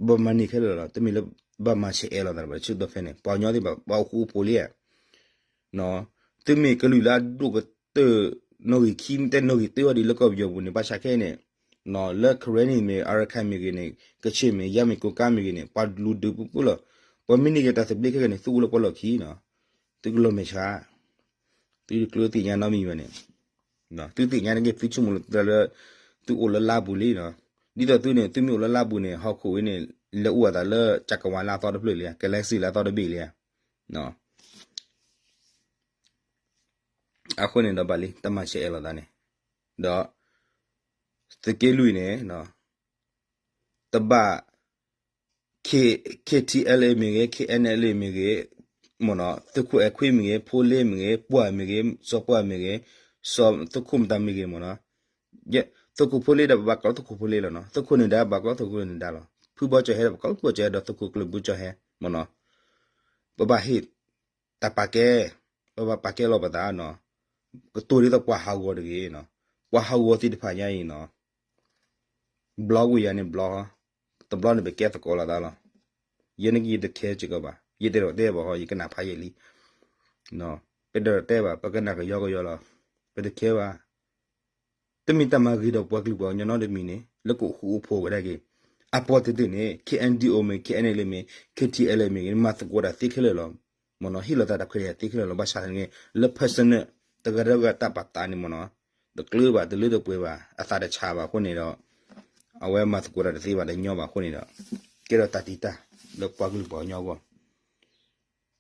ဘၣ်မၤန့ၢ်ခဲလၢာ်လီၤ. တမ့ၢ်လၢဘၣ်မၤဆဲးအဲၣ်လိာ်သးဘၣ် ဆၢကတီၢ်ဖဲန့ၣ် ပှၤကညီသ့ၣ်တဖၣ် ပှၤအိၣ်ဃူအိၣ်ဖိးလံဧါ သုမ့ၢ်ကလုာ်လၢအဒိၣ်ကတၢၢ် နီၣ်ဂံၢ်ခံ မ့ၢ်တဲနီၣ်ဂံၢ်တၢဝဲဒံးလၢကီၢ်ပယီၤပူၤန့ၣ် ဘၣ်ဆၣ်ခဲအံၤန့ၣ် လၢ Karen မ့ၢ်ဂ့ၤ Arakan မ့ၢ်ဂ့ၤန့ၣ် ကချ့ၣ်မ့ၢ် ယါမ့ၢ် ကိးကါ မ့ၢ်ဂ့ၤန့ၣ် ပှၤလူၤဒုးပူၤပူၤလီၤ. ပှၤမ့ၢ်န့ၢ်က့ၤတၢ်သဘျ့ခဲကနံၣ်န့ၣ် သုအိၣ်လၢပှၤလီၢ်ခံနီၤ သုကလီၤမဲာ်ဆှး သုတကျၢၤသ့ၣ်ညါနီတမံၤဘၣ်န့ၣ် သုသ့ၣ်ညါန့ၣ်က့ၤ သုဆိကမိၣ်လၢ သုအိၣ်လၢလါပူၤလံနီၤ. ဒ်သိးသုန့ၣ် သုမ့ၢ်အိၣ်လၢလါပူၤန့ၣ် ဟီၣ်ခိၣ်ဝဲန့ၣ် လဲၤအိၣ်အသးလၢ ကကဝၤလၢအသီတဖျၢၣ်လံဧါ galaxy လၢအသီတဘ့ၣ်လံဧါ အဃိန့ၣ်ဒီးဘၣ်လံ တၢ်မၤဆဲးအဲၣ်လိာ်သးန့ၣ် ဒီး သုးက့လွံၢ်န့ၣ် တဘၣ် K- KTLA မ့ၢ်ဂ့ၤ KNLA မ့ၢ်ဂ့ၤ မ့ၢ်နီၤ သုးခိၣ်အဲၣ်ခွံမ့ၢ်ဂ့ၤ ဖိလ့မ့ၢ်ဂ့ၤ ပှၢ်မ့ၢ်ဂ့ၤ စီၤပှၢ်မ့ၢ်ဂ့ၤ စီၤသုးခိၣ်မတၤမ့ၢ်ဂ့ၤ မ့ၢ်နီၤ သုးခိၣ်ဖိလ့ဒီး ပဘၣ်ကိးလၢသုးခိၣ်ဖိလ့လီၤနီၤ သုးခိၣ်န့ၣ်ဒါ ပဘၣ်ကိးလၢသုးခိၣ်ဖိလ့နဒါလီၤ. ဖုဘီကၠီၤဟဲဒီး ပကိးလၢဖုဘီကၠီၤဟဲ မ့ၢ်နီၤ ပဘၣ်ဟ့ၣ် တၢ်ပာ်ကဲ ပဘၣ်ပာ်ကဲလီၤပသးနီၤ ကတိၤဒ်သိးပှၤဟးဂီၤတဂ့ၤနီၤ ပှၤဟးဂီၤသ့ၣ်တဖၣ်ညါအံၤနီၤ ဘျီကွံာ်ယၤန့ၣ်ဘျီ တဘျီန့ၣ် ပကဲသကိးလိာ်သးလီၤ. ယဲန့ၣ်က့ ယတခဲစ့ၢ်ကီးဘၣ် ယတဲဒီးတဲဘၣ်ဟီ ယကနၣ်ဖးယံာ်လံ ပတဲဒီးတဲဘၣ် ပကနၣ်ကယီကယီလီၤ ပတခဲဘၣ် တမ့ၢ်တၢ်မၤဂ့ၤဒီးပှၤကလုာ်ပှၤကညီနီတမံၤန့ၣ် လၢကအိၣ်ဃူအိၣ်ဖိးဝဲဒၣ်က့ၤ အပီၢ်တ့ၢ်တ့ၢ်န့ၣ် KNDO မ့ၢ် KNLA မ့ၢ် KTLA မ့ၢ် မၤသကိးတၢ်သ့ခဲလၢာ်လီၤ မ့ၢ်နီၤ ဟ့ၣ်လီၤသးတၢ်ခွဲးတၢ်ယာ်သ့ခဲလၢာ်လီၤ ဘၣ်ဆၣ်န့ၣ် လၢ personal တဂၤဒီးတဂၤတၢ်ပာ်သးန့ၣ်မ့ၢ်နီၤ တကျၢၤဘၣ် တလၢတပှဲၤဘၣ် အသးတဆးဘၣ်အဃိန့ၣ်ဒီး အဝဲမၤသကိးတၢ်တသ့ဘၣ်တညီဘၣ်အဃိန့ၣ်ဒီး ကဲထီၣ်တၢ်တံာ်တာ် လၢပှၤကလုာ်ပှၤကညီအဂီၢ်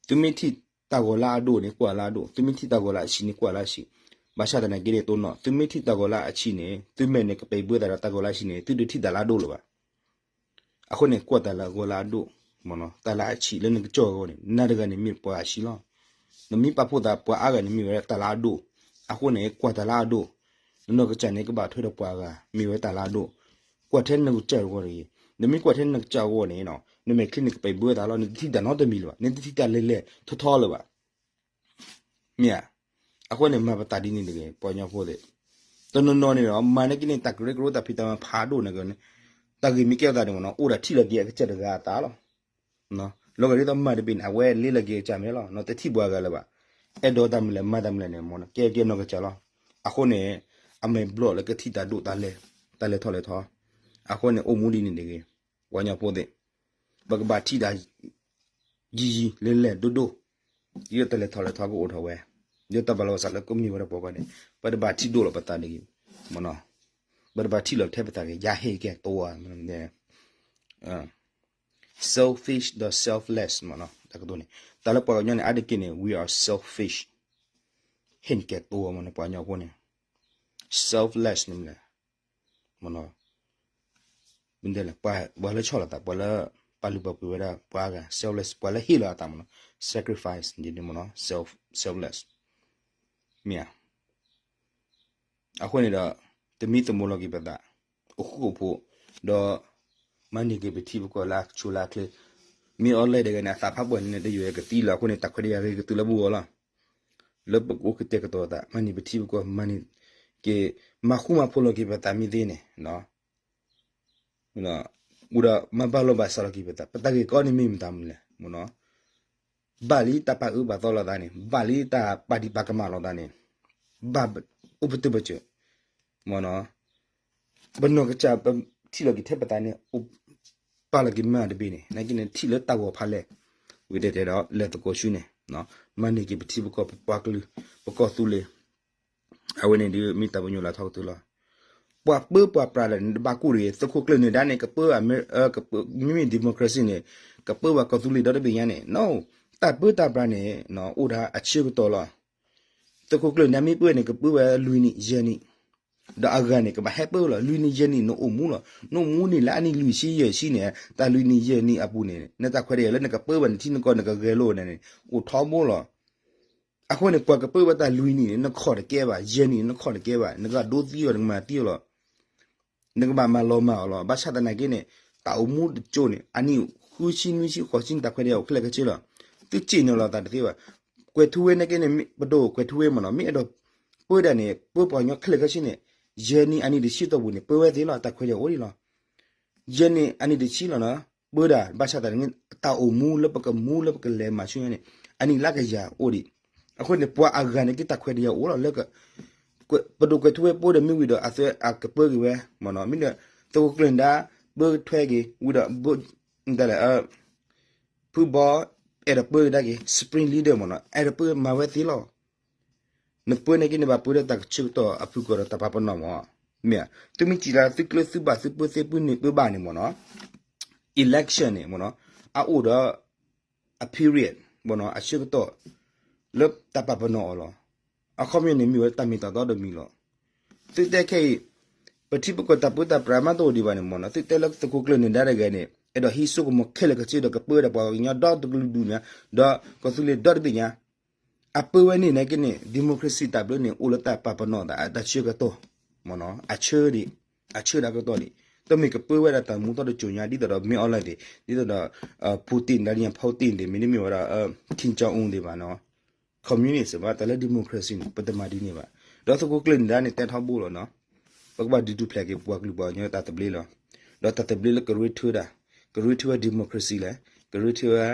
သုမ့ၢ်ထံၣ်တၢ်ဂီၤလၢအဒိၣ်န့ၣ် ကွၢ်လၢအဒိၣ်, သုမ့ၢ်ထံၣ်တၢ်ဂီၤလၢအဆံးန့ၣ် ကွၢ်လၢအဆံး, ဘၣ်ဆၣ်သနာ်က့န့ၣ် တိၢ်နီၣ် သုမ့ၢ်ထံၣ်တၢ်ဂီၤလၢအဆံးန့ၣ် သုမဲာ်န့ၣ်ကပဲာ်ဘၢသးဒီးတၢ်ဂီၤလၢအဆံးန့ၣ် သုတထံၣ်တၢ်လၢအဒိၣ်လၢၤဘၣ်. အဃိန့ၣ် ကွၢ်တၢ်လၢအဂီၤလၢအဒိၣ်, တၢ်လၢအဆံးလၢနကစၢ်အဂီၢ်န့ၣ် နၤတဂၤန့ၣ်မ့ၢ်ပှၤအဆံးလီၤ. နမ့ၢ်ပာ်ဖှိၣ်သးပှၤအါဂၤန့ၣ်မ့ၢ်ဝဲဒၣ်တၢ်လၢအဒိၣ်, အဃိန့ၣ် ကွၢ်တၢ်လၢအဒိၣ်, နနီၢ်ကစၢ်န့ၣ်ကဘၣ်ထွဲဒီးပှၤအဂၤ မ့ၢ်ဝဲတၢ်လၢအဒိၣ်, ကွၢ်ထဲနကစၢ်အဂီၢ်တဂ့ၤ, နမ့ၢ်ကွၢ်ထဲနကစၢ်အဂီၢ်န့ၣ် နမဲာ်ချံန့ၣ်ကပဲာ်ဘၢသးလီၤ, နတထံၣ်တၢ်နီတမံၤလၢၤဘၣ်, နတထံၣ်တၢ်လဲၤလဲၤထီထီလၢၤဘၣ်. မ့ၢ်ဧါ, အဃိန့ၣ် မၤပသးဒ်န့ၣ်တဂ့ၤ ပှၤကညီဖိသ့ၣ်, တနီၤနီၤန့ၣ်ဒီး မၤန့ၢ်က့ၤန့ၣ် တၢ်ကရၢကရိတၢ်ဖံးတၢ်မၤဖးဒိၣ်န့ၣ်က့ၤန့ၣ်, တၢ်ဂ့ၢ်မ့ၢ်ကဲထီၣ်သးန့ၣ်မ့ၢ်နီၤ အိၣ်ဒီးထံၣ်လီၤက့ၤအကစၢ်တဂၤအသးလီၤ. လီၤဂာ်ဒ်သိးမၤတဘ့ၣ်န့ၣ် အဝဲလ့လီၤက့ၤအကစၢ်မဲာ်လီၤ, တထံၣ်ပှၤဂၤလၢၤဘၣ်, အဲၣ်ဒိးတၢ်မနုၤလဲၣ် မၤတၢ်မနုၤလဲၣ်န့ၣ် မ့ၢ်နီၤ ကဲကဲနီၢ်ကစၢ်လီၤ. အဃိန့ၣ် အမဲာ်ဘျီၣ်လၢကထံၣ်တၢ်ဒိၣ်တၢ်လဲၤ, တၢ်လဲၤထီၣ်လဲၤထီ, အဃိန့ၣ် အိၣ်မူဒ်န့ၣ်တဂ့ၤ, ပှၤကညီဖိသ့ၣ်, ပကဘၣ်ထံၣ်တၢ် ယံာ်ယံာ်လဲၤလဲၤဒိၣ်ဒိၣ်, ဒ်တၢ်လဲၤထီၣ်လဲၤထီကအိၣ်ထီၣ်ဝဲ, ဒ်တၢ်ဘၣ်လီၤဘၣ်စးလၢကမ့ၢ်ဝဲဒၣ်ပှၤဂၤန့ၣ်, ပတဘၣ်ထံၣ်ဒိၣ်လီၤပသးတဂ့ၤ, မ့ၢ်နီၤ, ပတဘၣ်ထံၣ်လီၤထဲပသးတဂ့ၤ, ယဟ့ၣ်ကဲတိၤဧါ, selfish ဒီး selfless မ့ၢ်နီၤ, တၢ်ကတိၤန့ၣ်, တၢ်လၢပှၤကညီန့ၣ် အါတက့ၢ်န့ၣ် we are selfish, ဟ့ၣ်န့ၢ်ကဲတိၤမ့ၢ်နီၤ ပှၤကညီဖိန့ၣ်, selfless န့ၣ်မ့ၢ်လဲၣ်, မ့ၢ်ဒ်လဲၣ်, ပှၤလၢဆီၣ်လီၤသး ပှၤလၢ ပာ်လုၢ်ပာ်ပှ့ၤဝဲဒၣ်ပှၤအါဂၤ selfless, ပှၤလၢဟ့ၣ်လီၤအသးမ့ၢ်နီၤ sacrifice ဒ်န့ၣ်မ့ၢ်နီၤ self, selfless မ့ၢ်ဧါ. အဃိန့ၣ်ဒီး သမံသမိးလီၤက့ၤပသး အိၣ်ဃူအိၣ်ဖိး ဒီး မၤန့ၢ်က့ၤပထံပကီၢ်လၢအဆိလၢအချ့, မ့ၢ်အီၤလဲၣ်တဂၤန့ၣ် အသးဖးပှၢ်န့ၣ် တယိၤကသံလီၤ. အဃိန့ၣ် တၢ်ခွဲးတၢ်ယာ်ဂ့ၤကတုၤလၢပဂီၢ်လီၤ. လၢပကအိၣ်ကတဲာ်ကတီၤသး မၤန့ၢ်ပထံပကီၢ် မၤန့ၢ်က့ၤ မၤဃူမၤဖိးလီၤက့ၤပသးမ့ၢ်သ့န့ၣ် အိၣ်ဒီးမၤဘၣ်လိာ်ဘၣ်စးလီၤက့ၤပသး ပတၢ်ဂ့ၢ်ကီန့ၣ်မ့ၢ်မတၤမနုၤလဲၣ်မ့ၢ်နီၤ. ဘၣ်လံတၢ်ပာ်အၢပာ်သီလိာ်သးန့ၣ် ဘၣ်လံတၢ်ပာ်ဒံးပာ်ကမၣ်လိာ်သးန့ၣ် ဘၣ်အိၣ်ပတုာ်ပစၢၤ မ့ၢ်နီၤ. ပနီၢ်ကစၢ်ပထံၣ်လီၤက့ၤထဲပသးန့ၣ် ပာ်လီၤက့ၤမၤတဘ့ၣ်န့ၣ် နာ်က့န့ၣ် ထံၣ်လၢတၢ်ဂီၤဖးလဲၢ် ဝံၤတဲတဲဒီးလဲၤသကိးဆူန့ၣ် မၤန့ၢ်က့ၤပထံပကီၢ် ပပှၤကလုာ် ပကီၢ်သူလ့ၤ အဝဲန့ၣ်ဒ်မ့ၢ်တၢ်ပညိၣ်လၢထီကတၢၢ်လီၤ. ပှၤပၢပှၤပြးလၢာ်န့ၣ် တဘၣ်ကူၣ်တဂ့ၤ သုးခိၣ်ကျၢၢ်နၢၤဒါန့ၣ် ကပၢဘၣ် မ့မ့ၢ် democracy န့ၣ် ကပၢဘၣ်ကီၢ်သူလ့ၤဒီတဘ့ၣ်ညါန့ၣ် no, တၢ်ပၢတၢ်ပြးန့ၣ် အိၣ်ဒၣ်အဆၢကတီၢ်လီၤ. သုးခိၣ်ကျၢၢ်နၢၤဒါမ့ၢ်ပၢန့ၣ် ကပၢဝဲလွံၢ်နံၣ်ယဲၢ်နံၣ် ဒီးအဂၤန့ၣ် ကဘၣ်ဟဲပၢလီၤ လွံၢ်နံၣ်ယဲၢ်နံၣ် နအိၣ်မူလီၤ. နအိၣ်မူန့ၣ်လၢအနံၣ်လွံၢ်ဆံယဲၢ်ဆံန့ၣ် တၢ်လွံၢ်နံၣ်ယဲၢ်နံၣ်အပူၤန့ၣ် နတၢ်ခွဲးတၢ်ယာ်လၢနကပၢဘၣ်နထံနကီၢ် နကဂဲၤလိာ်န့ၣ်န့ၣ် အိၣ်ထီဘိလီၤ. အဃိန့ၣ် ပှၤကပၢဘၣ်တၢ်လွံၢ်နံၣ်န့ၣ် နခီၣ်တကဲဘၣ်, ယဲၢ်နံၣ် နခီၣ်တကဲဘၣ်, နကဒိသံအီၤ နကမၤသံအီၤလီၤ. နကဘၣ်မၤလီၤမၢ်အီၤလီၤ. ဘၣ်ဆၣ်သနာ်က့န့ၣ် တၢ်အိၣ်မူတကၠိန့ၣ် အနံၣ်ဃုဆံ နွံဆံ ဃိးဆံ နတၢ်ခွဲးတၢ်ယာ်အိၣ်ခဲလၢာ်ခဲဆ့လီၤ. သုစ့ၣ်နီၤလီၤသးတသ့ဘၣ်. ကွဲၤထူဝ့န့ၣ်က့န့ၣ် ပဒိၣ်ကွဲၤထူဝ့မ့ၢ်နီၤ မ့ၢ်အဲၣ်ဒိးပၢဒၣ်န့ၣ် ပၢပှၤကညီခဲလၢာ်ခဲဆ့န့ၣ် ယဲၢ်နံၣ်အနံၣ်တဆံတီၢ်ပူၤန့ၣ် ပၢဝဲသ့လီၤ တၢ်ခွဲးတၢ်ယာ်အိၣ်ဒံးလီၤ. ယဲၢ်နံၣ်အနံၣ်တဆံလီၤနီၤ ပၢဒၣ် ဘၣ်ဆၣ်သနာ်က့ တၢ်အိၣ်မူလၢပကမူလၢပကလဲၤမၤဆူညါန့ၣ် အနံၣ်လၢကယၤအိၣ်ဒံး. အဃိန့ၣ် ပှၤအဂၤန့ၣ်က့တၢ်ခွဲးတၢ်ယာ်အိၣ်လီၤလၢ ပဒိၣ်ကွဲၤထူဝ့ပၢဒီးမ့ၢ်ဝံၤဒီး အသၢအကပၢက့ၤဝဲ မ့ၢ်နီၤ မ့ၢ်ဒီး သုးခိၣ်ကျၢၢ်နၢၤဒါ ပၢထွဲက့ၤ ဝံၤဒီး တလဲၣ် ဖုဘီ အဲၣ်ဒိးပၢကဒါက့ၤ spring leader မ့ၢ်နီၤ အဲၣ်ဒိးပၢမၤဝဲသ့လီၤ. နပၢန့ၣ်က့န့ၣ် ဘၣ်ပၢဒီးတၢ်ကဆၢကတီၢ်အဖုၣ်ကိာ်ဒီးတၢ်ပာ်ပနီၣ်မ့ၢ် မ့ၢ်ဧါ. သုမ့ၢ်စံးလၢသုကျၢၤသုဘၣ်သုပၢသ့ပၢန့ၢ်ပၢဘၣ်န့ၣ်မ့ၢ်နီၤ election န့ၣ်မ့ၢ်နီၤ အအိၣ်ဒီး အ period မ့ၢ်နီၤ အဆၢကတီၢ် လၢတၢ်ပာ်ပနီၣ်အီၤလီၤ. အခီပညီန့ၣ် မ့ၢ်ဝဲတၢ်မ့ၢ်တၢ်တီတမံၤလီၤ. သုတဲခဲအံၤ ပထံပကီၢ်တၢ်ပၢတၢ်ပြးမးတအိၣ်ဒံးဘၣ်န့ၣ်မ့ၢ်နီၤ သုတဲလၢသုးခိၣ်ကျၢၢ်နၢၤဒါတဂၤန့ၣ် အဲၣ်ဒိးဟံးစိကမီၤခဲလၢာ်ခဲဆ့ဒီးကပၢဒီးပှၤကညီဒီတကလုာ်ဒူၣ်ညါ ဒီးကီၢ်သူလ့ၤဒီတဘ့ၣ်ညါ အပၢဝဲန့ၣ်နာ်က့န့ၣ် democracy တၢ်ဘျုးန့ၣ် အိၣ်လၢတၢ်ပာ်ပနီၣ်သးအတၢ်ဆၢကတီၢ် မ့ၢ်နီၤ အဆၢဒံး အဆၢဒၣ်ကတီၢ်ဒံး တမ့ၢ်ကပၢဝဲဒၣ်တၢ်မူထီၣ်တစိၤညါ ဒ်သိးဒီး မ့ၢ်အီၤလဲၣ်သ့ၣ် ဒ်သိးဒီး Putin ဒ်န့ၣ်မ့ၢ်ဝဲဒၣ် Kim Jong Un သ့ၣ်ဘၣ်နီၤ communist ဘၣ် တၢ်လၢ democracy န့ၣ် ပတမၤဒ်န့ၣ်ဘၣ်. ဒီးသုးခိၣ်ကျၢၢ်နၢၤဒါန့ၣ် တဲထီဘိလီၤနီၤ ပကဘၣ်ဒုးထူၣ်ဖျဲးက့ၤပပှၤကလုာ်ပှၤကညီတၢ်သဘျ့လီၤ. ဒီးတၢ်သဘျ့လၢကရၢထၢဒၣ် ကရၢထၢဝဲ democracy လဲၣ် ကရၢထၢဝဲ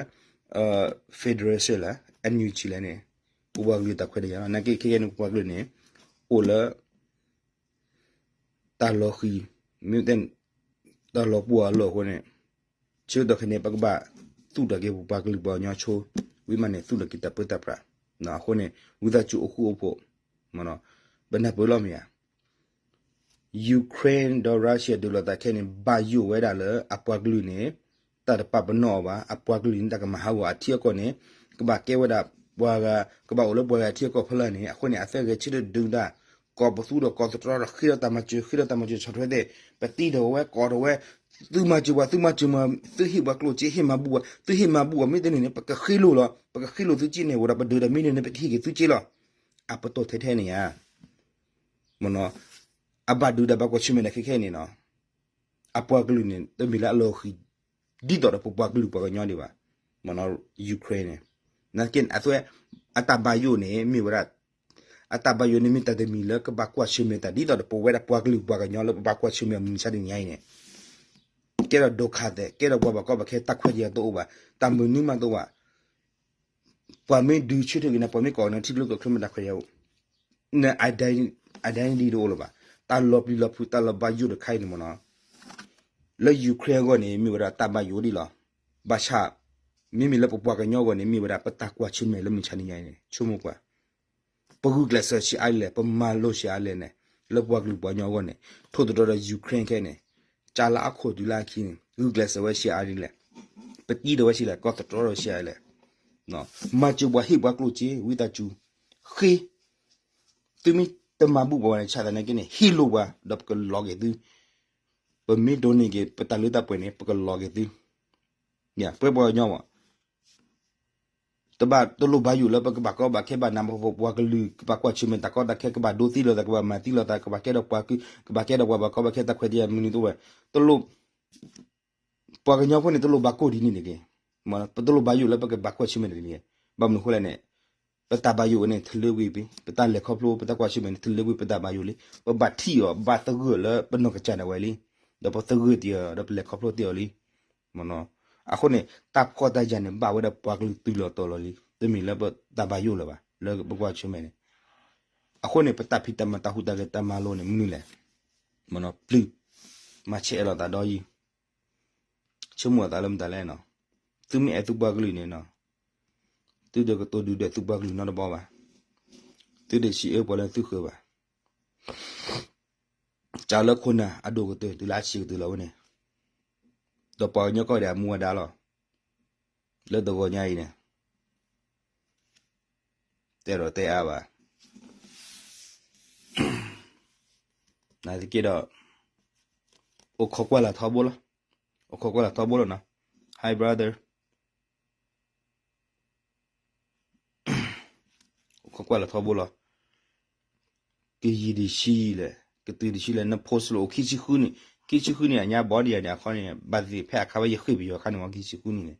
federation လဲၣ် NUG လဲၣ်န့ၣ် ပပှၤကလုာ်တၢ်ခွဲးတၢ်ယာ်လီၤ. နာ်က့ခဲကဲန့ၣ် ပပှၤကလုာ်န့ၣ် အိၣ်လၢ တၢ်လီၤဃံၤ မ့ၢ်တဲ တၢ်လီၤပှီၢ်အလီၢ်အဃိန့ၣ် ဆၢကတီၢ်ခဲအံၤန့ၣ် ပကဘၣ်သူၣ်ထီၣ်က့ၤပပှၤကလုာ်ပှၤကညီဆိ ဝံၤမးန့ၣ် သူၣ်ထီၣ်က့ၤတၢ်ပၢတၢ်ပြး အဃိန့ၣ် ဝံသးစူၤအိၣ်ဃူအိၣ်ဖိး ပနၢ်ပၢၢ်လီၤမ့ၢ်ဧါ Ukraine ဒီး Russia ဒုးလိာ်သးခဲန့ၣ် ဘၣ်ယိၣ်ဝဲဒၣ်လၢအပှၤကလုာ်န့ၣ် တၢ်တပာ်ပနီၣ်အီၤဘၣ် အပှၤကလုာ်န့ၣ် တၢ်ကမၤဟးဂီၤအထံအကီၢ်န့ၣ် ကဘၣ်ကဲဝဲဒၣ်ပှၤဂၤ ကဘၣ်အိၣ်လၢပှၤဂၤအထံအကီၢ်ဖီလာ်န့ၣ် အဃိန့ၣ် အသၢဂဲၤဆၢထၢၣ်ဒုးတၢ် ကိးပသူဒီးကိးသတြီဒီးဃ့ထီၣ်တၢ်မၤစၢၤ ဃ့ထီၣ်တၢ်မၤစၢၤဆီၣ်ထွဲသ့ၣ် ပတံထီၣ်ဝဲကိးထီၣ်ဝဲ သုမၤစၢၤပှၤ သုမၤစၢၤမၤ သုဟ့ၣ်ပှၤကျိၣ်စ့ ဟ့ၣ်မၤဘူၣ်ပှၤ သုဟ့ၣ်မၤဘူၣ်ပှၤမ့ၢ်တန့ၣ်န့ၣ် ပကဃ့လိာ်လီၤ ပကဃ့လိာ်သုစ့န့ၣ် ဝဲဒီးပဒုးဒီးမ့ၢ်န့ၣ်န့ၣ် ပကဟ့ၣ်က့ၤသုစ့လီၤ. အပတီၢ်ထဲထဲန့ၣ်ဧါ မ့ၢ်နီၤ အဘၣ်ဒုးဒီးဘၣ်ကွၢ်ဆၢၣ်မဲာ်ဒီးခဲခဲအံၤန့ၣ်နီၤ အပှၤကလုာ်န့ၣ် တမ့ၢ်လၢအလီၤဃံၤ ဒ်သိးဒီးပပှၤကလုာ်ပှၤကညီဒံးဘၣ် မ့ၢ်နီၤ Ukraine န့ၣ် နာ်သက့ အဝဲ အတၢ်ဘၣ်ယိၣ်န့ၣ် မ့ၢ်ဝဲဒၣ် အတၢ်ဘၣ်ယိၣ်န့ၣ်မ့ၢ်တၢ်တမံၤလၢကဘၣ်ကွၢ်ဆၢၣ်မဲာ်တၢ် ဒ်သိးဒီးပဝဲဒၣ်ပှၤကလုာ်ပှၤကညီလၢပဘၣ်ကွၢ်ဆၢၣ်မဲာ်မုၢ်မဆါတနံၤညါအံၤန့ၣ် ကဲထီၣ်ဒိခါသဲး ကဲထီၣ်ပှၤဘၣ်ကီဘၣ်ခဲတၢ်ခွဲးတၢ်ယာ်တအိၣ်ဘၣ် တၢ်မုာ်နံၤမးတအိၣ်ဘၣ် ပှၤမ့ၢ်ဒုးဆၢထၢၣ်က့ၤန့ၣ် ပှၤမ့ၢ်ကိးန့ၣ် ထံကျိကျိချံမ့ၢ်တၢ်ခွဲးတၢ်ယာ်အိၣ် န identity တအိၣ်လၢၤဘၣ် တၢ်လီၤပျံၤလီၤဖုး တၢ်လီၤဘၣ်ယိၣ်တခါအံၤန့ၣ်မ့ၢ်နီၤ လၢ Ukraine အဂီၢ်န့ၣ် မ့ၢ်ဝဲဒၣ်တၢ်ဘၣ်ယိၣ်ဒံးလီၤ. ဘၣ်ဆၣ် မ့မ့ၢ်လၢပပှၤကညီအဂီၢ်န့ၣ် မ့ၢ်ဝဲဒၣ်ပတၢ်ကွၢ်ဆၢၣ်မဲာ်လၢမုၢ်မဆါတနံၤညါအံၤန့ၣ် ဆိကမိၣ်ကွၢ် ပဂုာ်ကျဲးစၢးဆံးအါဒ်လဲၣ် ပမၤလိဆံးအါဒ်လဲၣ်န့ၣ် လၢပှၤကလုာ်ပှၤကညီအဂီၢ်န့ၣ် ထိၣ်သတြီဒီး Ukraine ခဲန့ၣ် ကၢလၢအခိၣ်တုၤလၢအခံန့ၣ် ဂုာ်ကျဲးစၢးဝဲဆံးအါဒ်လဲၣ် ပတံထီၣ်ဝဲဆံးလဲၣ် ကိးသတြီဒီးဆံးအါဒ်လဲၣ် မၤစၢၤပှၤဟ့ၣ်ပှၤကျိၣ်စ့ ဝံသးစူၤ ဃ့ သုမ့ၢ် တမၤဘူၣ်ပှၤဘၣ်န့ၣ် ဆၣ်သနာ်က့န့ၣ် ဟ့ၣ်လိာ်ပှၤ ဒီးပကလီၤက့ၤသု, ပမ့ၢ်ဒိးန့ၢ်က့ၤ ပတၢ်လုၢ်တၢ်ပှ့ၤန့ၣ် ပကလီၤက့ၤသု, ပှဲၤပှၤကညီမး တဘၣ်တလိၣ်ဘၣ်ယိၣ်လၢပကဘၣ်ကီဘၣ်ခဲဘၣ်နးမီၢ်ဖိ ပှၤကလုာ်ကဘၣ်ကွၢ်ဆၢၣ်မဲာ်တၢ်ကီတၢ်ခဲ ကဘၣ်ဒိသံလိာ်သး ကဘၣ်မၤသံလိာ်သး ကဘၣ်ကဲထီၣ်ပှၤကု ကဘၣ်ကဲထီၣ်ပှၤဘၣ်ကီဘၣ်ခဲတၢ်ခွဲးတၢ်ယာ်မနုၤတအိၣ်ဘၣ်, တလိၣ် ပှၤကညီဖိန့ၣ် တလိၣ်ဘၣ်ကိၢ်ဒ်န့ၣ်တဂ့ၤ, ပတလိၣ်ဘၣ်ယိၣ်လၢပကဘၣ်ကွၢ်ဆၢၣ်မဲာ်တဂ့ၤ, ဘၣ်မနုၤအဃိလဲၣ်န့ၣ်, ပတၢ်ဘၣ်ယိၣ်န့ၣ် ထလၢကွံာ်ပ့ၤ, ပတၢ်လဲၤခီဖျိ ပတၢ်ကွၢ်ဆၢၣ်မဲာ်န့ၣ် ထလၢကွံာ်ပတၢ်ဘၣ်ယိၣ်လံ, ပဘၣ်ထံၣ်အီၤ ဘၣ်သဂၢၢ်လၢပနီၢ်ကစၢ်ဒၣ်ဝဲလံ, ဒီးပသဂၢၢ်တ့ၢ်အီၤ ဒီးပလဲၤခီဖျိတ့ၢ်အီၤလံ အဃိန့ၣ် တၢ်ဖှီၣ်တၢ်ယာ်န့ၣ် ဘၣ်ဝဲဒၣ်ပှၤကလုာ်တုၤလီၤတီၤလီၤလံ, တမ့ၢ်လၢပတၢ်ဘၣ်ယိၣ်လၢၤဘၣ် လၢပကွၢ်ဆၢၣ်မဲာ်န့ၣ်, အဃိန့ၣ် ပတၢ်ဖံးတၢ်မၤတၢ်ဟူးတၢ်ဂဲၤတၢ်မၤလိန့ၣ် မနုၤလဲၣ်, ပျုၢ်, မၤဆဲးအဲၣ်လိာ်သးဒီးယံၤ, ဆိကမိၣ်အသးလၢမတၤလဲၣ်နီၤ, သုမ့ၢ်အဲၣ်သုပှၤကလုာ်န့ၣ်နီၤ, သုတကတိၤဒုၣ်ဒွဲၣ်သုပှၤကလုာ်နီတဘျီဘၣ်, သုတဆံးအၢပှၤလၢသုဃၢၤဘၣ် ကးလၢခိၣ်နၢ်အဒိၣ်ကတၢၢ် တုၤလၢအဆံးကတၢၢ်လီၤဝဲန့ၣ်, ဒီးပှၤကညီကီၢ်ဒဲးအမူအဒါလီၤ, လၢတဂီၤညါအံၤန့ၣ်, တဲဒီးတဲအါဘၣ်, နာ်သက့ဒီး, အိၣ်ခိးကွၢ်လၢ်ထီဘိလီၤ, အိၣ်ခိးကွၢ်လၢ်ထီဘိလီၤနီၤ, Hi brother, အိၣ်ခိးကွၢ်လၢ်ထီဘိလီၤ, ကယံာ်တဆံလဲၣ် ကတုၤတဆံလဲၣ် န post လိာ်အိၣ်ခံဆံဃုနံၣ်, ခံဆံဃုနံၣ်အညါဘီဒံးယၤန့ၣ် အခီန့ၣ် ဘၣ်သ့ၣ်ဖဲအခါဝဲယဃ့ၢ်ပယီၤအခါန့ၣ်မ့ၢ် ခံဆံဃုနံၣ်န့ၣ်,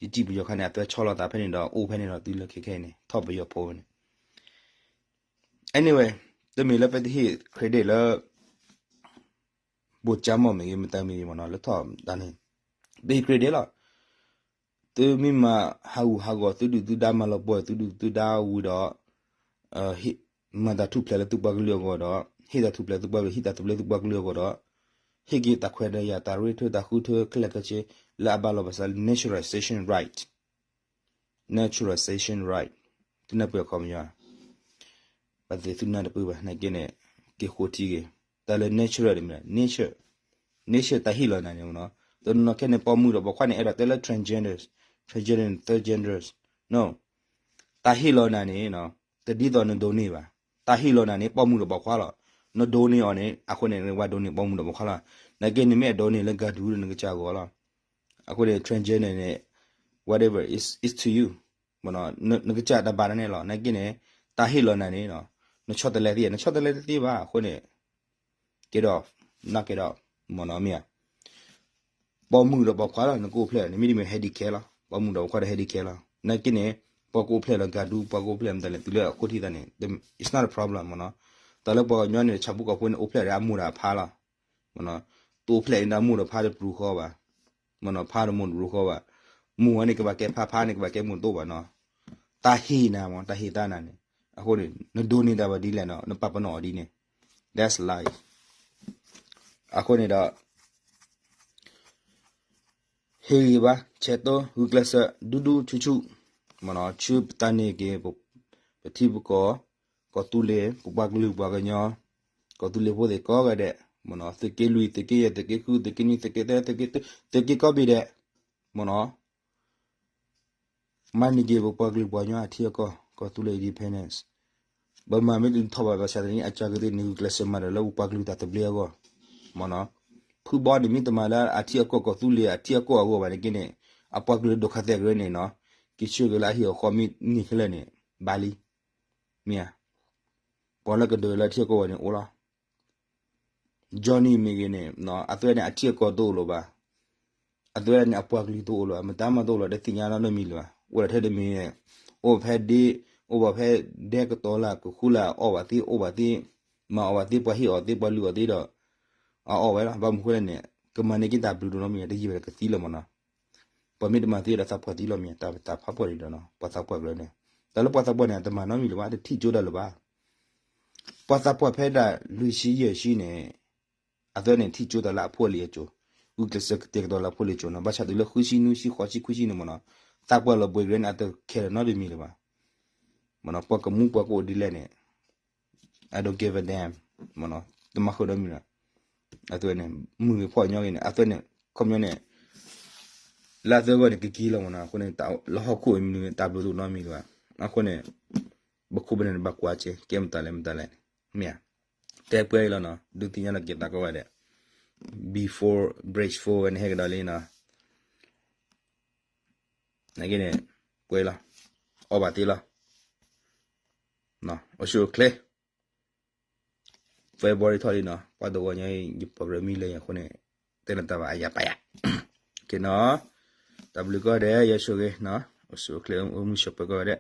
ယစံၣ်ပယီၤအခါန့ၣ် အသွဲဆီလီၤသးဖဲန့ၣ်ဒီး အိၣ်ဖဲန့ၣ်ဒီးတုၤလၢခဲခဲအံၤန့ၣ် ထီၣ်ပယီၤဖိဝဲန့ၣ်, anyway, တမ့ၢ်လၢပတဟ့ၣ် credit လၢ ဘိၣ်ကၠါမီၢ်မ့ၢ်ဂ့ၤ မတၤမ့ၢ်ဂ့ၤမ့ၢ်နီၤ လၢထီၣ်တၢ်န့ၣ်, ပဟ့ၣ် credit လီၤ, သုမ့ၢ်မၤဟးဂူာ်ဟးဂီၤ သုဒုၣ်သုဒါမၤလီၤပှီၢ် သုဒုၣ်သုဒါဝံၤဒီး, မၤတၢ်ထူၣ်ဖျဲးလၢသုပှၤကလုာ်အဂီၢ်ဒီး, ဟ့ၣ်တၢ်ထူၣ်ဖျဲးသုပှၤကလုာ် ဟ့ၣ်တၢ်သဘျ့သုပှၤကလုာ်အဂီၢ်ဒီး, ဟ့ၣ်က့ၤတၢ်ခွဲးတၢ်ယာ် တၢ်ရ့ထၢ တၢ်ဃုထၢ ခဲလၢာ်ခဲဆ့ လၢအဘၣ်လိာ်ပသးလၢ naturalization right, naturalization right, သုနၢ်ပၢၢ်အခီပညီ, ဘၣ်သ့ၣ်သုနၢ်တပၢၢ်ဘၣ် နာ်က့န့ၣ်, က့ၤဃိထံက့ၤ, တၢ်လၢ natural န့ၣ်မ့ၢ် nature, nature တၢ်ဟ့ၣ်လီၤနၤန့ၣ်မ့ၢ်နီၤ, တနီၤခဲန့ၣ် ပိာ်မုၣ်ဒီးပိာ်ခွါန့ၣ် အဲၣ်ဒိးတဲလၢ transgenders, transgender, third genders, no, တၢ်ဟ့ၣ်လီၤနၤန့ၣ်, တဒ်သိးနဒိးန့ၢ်ဘၣ်, တၢ်ဟ့ၣ်လီၤနၤန့ၣ် ပိာ်မုၣ်ဒီးပိာ်ခွါလီၤ, နဒိးန့ၢ်အီၤန့ၣ် အဃိန့ၣ် နဝဲဒိးန့ၢ်ပိာ်မုၣ်ဒီးပိာ်ခွါလီၤ, နာ်က့န့ၣ်မ့ၢ်အဲၣ်ဒိးန့ၢ်လၢဂၤဒူၣ်ဒီးနကစၢ်အဂီၢ်လီၤ, အဃိန့ၣ် transgender န့ၣ်, whatever, it's, it's to you, နကစၢ်တၢ်ဘၣ်တၢ်န့ၣ်လီၤ, နာ်က့န့ၣ်, တၢ်ဟ့ၣ်လီၤနၤန့ၣ်, နဆီတလဲသ့ နဆီတလဲတသ့ဘၣ် အဃိန့ၣ်, ကဲဒီး, နကဲဒီး, မ့ၢ်နီၤမ့ၢ်ဧါ ပိာ်မုၣ်ဒီးပိာ်ခွါလီၤ နကအိၣ်ဖျဲၣ် နမ့ၢ်တမ့ၢ် handicap လီၤ ပိာ်မုၣ်ဒီးပိာ်ခွါဒီး handicap လီၤ နာ်က့န့ၣ်, ပှၤကအိၣ်ဖျဲၣ်လၢဂၤဒူၣ် ပှၤကအိၣ်ဖျဲၣ်မတၤလဲၣ် တုၤလၢအခိၣ်ထံးသးန့ၣ်, it's not a problem မ့ၢ်နီၤ, တၢ်လၢပှၤကညီန့ၣ် ဆၣ်ဖိကီၢ်ဖိန့ၣ် အိၣ်ဖျဲၣ်ဒီးအမိၢ်ဒီးအဖါလီၤ မ့ၢ်နီၤ, တအိၣ်ဖျဲၣ်န့ၣ်ဒီးအမိၢ်ဒီးဖါတပျူၤဃီဘၣ်, မ့ၢ်နီၤ ဖါဒီးမိၢ်တပျူၤဃီဘၣ်, မိၢ်ဝဲန့ၣ်ကဘၣ်ကဲဖါ ဖါန့ၣ်ကဘၣ်ကဲမိၢ်တအိၣ်ဘၣ်နီၤ, တၢ်ဟ့ၣ်နၤမ့ၢ် တၢ်ဟ့ၣ်သးနၤန့ၣ်, အဃိန့ၣ် နဒိးန့ၢ်တၢ်ဝဲဒ်လဲၣ်နီၤ နပာ်ပနီၣ်အီၤဒ်န့ၣ်, that's life, အဃိန့ၣ်ဒီး ဟ့ၣ်ဂံၢ်ဘါ ဆဲးတိ ဂုာ်ကျဲးစၢး ဒူဒူဆူၣ်ဆူၣ်, မ့ၢ်နီၤ ဆူပတၢ်န့ၢ်က့ၤ ပထံပကီၢ်, ကီၢ်သူလ့ၤ ပပှၤကလုာ်ပှၤကညီ, ကီၢ်သူလ့ၤဖိသ့ၣ်ကိးဂၤဒဲး, မ့ၢ်နီၤ သုးက့လွံၢ် သုးက့ယဲၢ် သုးက့ဃု သုးက့နွံ သုးက့သၢ သုးက့ သုးက့ကိးဘ့ၣ်ဒဲး, မ့ၢ်နီၤ မၤန့ၢ်က့ၤပပှၤကလုာ်ပှၤကညီအထံအကီၢ် ကီၢ်သူလ့ၤ independence, ပမၤမ့ၢ်တထီၣ်ဘၣ်ဘၣ်ဆၣ်သနာ်က့ အကစၢ်ကသ့ၣ်န့ၣ် ဂုာ်ကျဲးစၢးမၤဒီးလၢပပှၤကလုာ်တၢ်သဘျ့အဂီၢ်, မ့ၢ်နီၤ, ဖုဘီန့ၣ်မ့ၢ်တမၤလၢအထံအကီၢ် ကီၢ်သူလ့ၤအထံအကီၢ်အဂီၢ်ဘၣ်န့ၣ်က့န့ၣ်, အပှၤကလုာ်ဒိၣ်ခါသဲကရၢန့ၣ်နီၤ, က့ၤဆှၢက့ၤလၢအဟံၣ်အဃီမ့ၢ်န့ၢ်ခဲလၢာ်န့ၣ်, ဘၣ်လံ, မ့ၢ်ဧါ, ပှၤလၢကဒိးလၢအထံအကီၢ်ဝဲန့ၣ်အိၣ်လီၤ Johnny မ့ၢ်ဂ့ၤန့ၣ်, အသုဝဲန့ၣ် အထံအကီၢ်တအိၣ်လၢၤဘၣ်, အသုဝဲန့ၣ် အပှၤကလုာ်တအိၣ်လၢၤဘၣ်, မတၤမၤတအိၣ်လၢၤ တသ့ၣ်ညါနီတမံၤလၢၤဘၣ်, အိၣ်လၢထဲတမံၤ, အိၣ်ဖဲဒ့, အိၣ်ဘၣ်ဖဲဒဲကတီၤလၢကခူလၢအအီၣ်ဘၣ်သ့ အီၣ်ဘၣ်သ့, မၤအီၣ်ဘၣ်သ့ ပှၤဟ့ၣ်အီၤသ့ ပှၤလုၢ်အီၤသ့ဒီး, အအီၣ်ဝဲလီၤ, ဘၣ်မနုၤဃိလဲၣ်န့ၣ်, ကမၤန့ၢ်က့ၤတၢ်ဘျုးဒိၣ်နီတမံၤ တယံာ်ဘၣ်ကသံလၢၤမ့ၢ်နီၤ ပှၤမ့ၢ်တမၤသ့ဒီးသးပှၢ်သံလီၤမ့ၢ် တၢ်သးဖးပှၢ်ဒ်ဒီးနီၤ ပှၤသးပှၢ်ကရၢန့ၣ်, တၢ်လၢပှၤသးပှၢ်န့ၣ် တမၤနီတမံၤလၢၤဘၣ် တထံၣ်ကၠိတၢ်လၢၤဘၣ်. ပှၤသးပှၢ်ဖဲဒၣ်လွံၢ်ဆံယဲၢ်ဆံန့ၣ်, အသုန့ၣ်ထံၣ်ကၠိတၢ်လၢအဖိအလံၤအစိၤ, ဂုာ်ကျဲးစၢးကတဲာ်ကတီၤလၢအဖိအလံၤအစိၤနီၤ ဘၣ်ဆၣ်တုၤလၢဃုဆံနွံဆံဃိးဆံခွံဆံန့ၣ်မ့ၢ်နီၤ, သးပှၢ်လီၤဘှံးကရၢန့ၣ် အတခဲလၢာ်နီတမံၤလၢၤဘၣ်. မ့ၢ်နီၤ ပှၤကမူပှၤကအိၣ်ဒ်လဲၣ်န့ၣ် I don't give a damn မ့ၢ်နီၤ တမၤဃုာ်ဒီးမံၤလီၤ. အသုဝဲန့ၣ် မုၢ်ဂ့ၤဖှီၣ်ညီဂ့ၤန့ၣ် အသုန့ၣ် ခီပညီန့ၣ် လၢအသုဂီၢ်န့ၣ်ကက့ၤလီၤမ့ၢ်နီၤ. အဃိန့ၣ် လၢဟီၣ်ခိၣ်အံၤမနုၤတၢ်ဘျုးတအိၣ်နီတမံၤလၢၤဘၣ်. အဃိန့ၣ် ပခိၣ်ပနၢ်န့ၣ်ဘၣ်ကွၢ်က့ၤ ကဲမတၤလဲၣ်မတၤလဲၣ်န့ၣ် မ့ၢ်ဧါ, တဲပှဲၤအံၤလီၤနီၤ, ဒုးသ့ၣ်ညါလီၤက့ၤသးကိးဂၤဒဲး, before bridge four ဝဲန့ၣ်ဟဲကဒီးလံနီၤ, နာ်က့န့ၣ် ပှဲၤလီၤ, အီၣ်ဘၣ်သ့လီၤ, အိၣ်ဆူၣ်အိၣ်ချ့ February ထီၣ်လံနီၤ, ပှၤတဂီၤညါအံၤ ယပှၤပြၢမံလၢယၤအဃိန့ၣ် တဲနတၢ်ဘၣ်အယၤပာ်ယၤ, က့ၤနီၤ, တၢ်ဘျုးကိးဂၤဒဲး ယွၤဆိၣ်ဂ့ၤနီၤ, အိၣ်ဆူၣ်အိၣ်ချ့ အိၣ်မုာ်ဆိးပၢၤကိးဂၤဒဲး,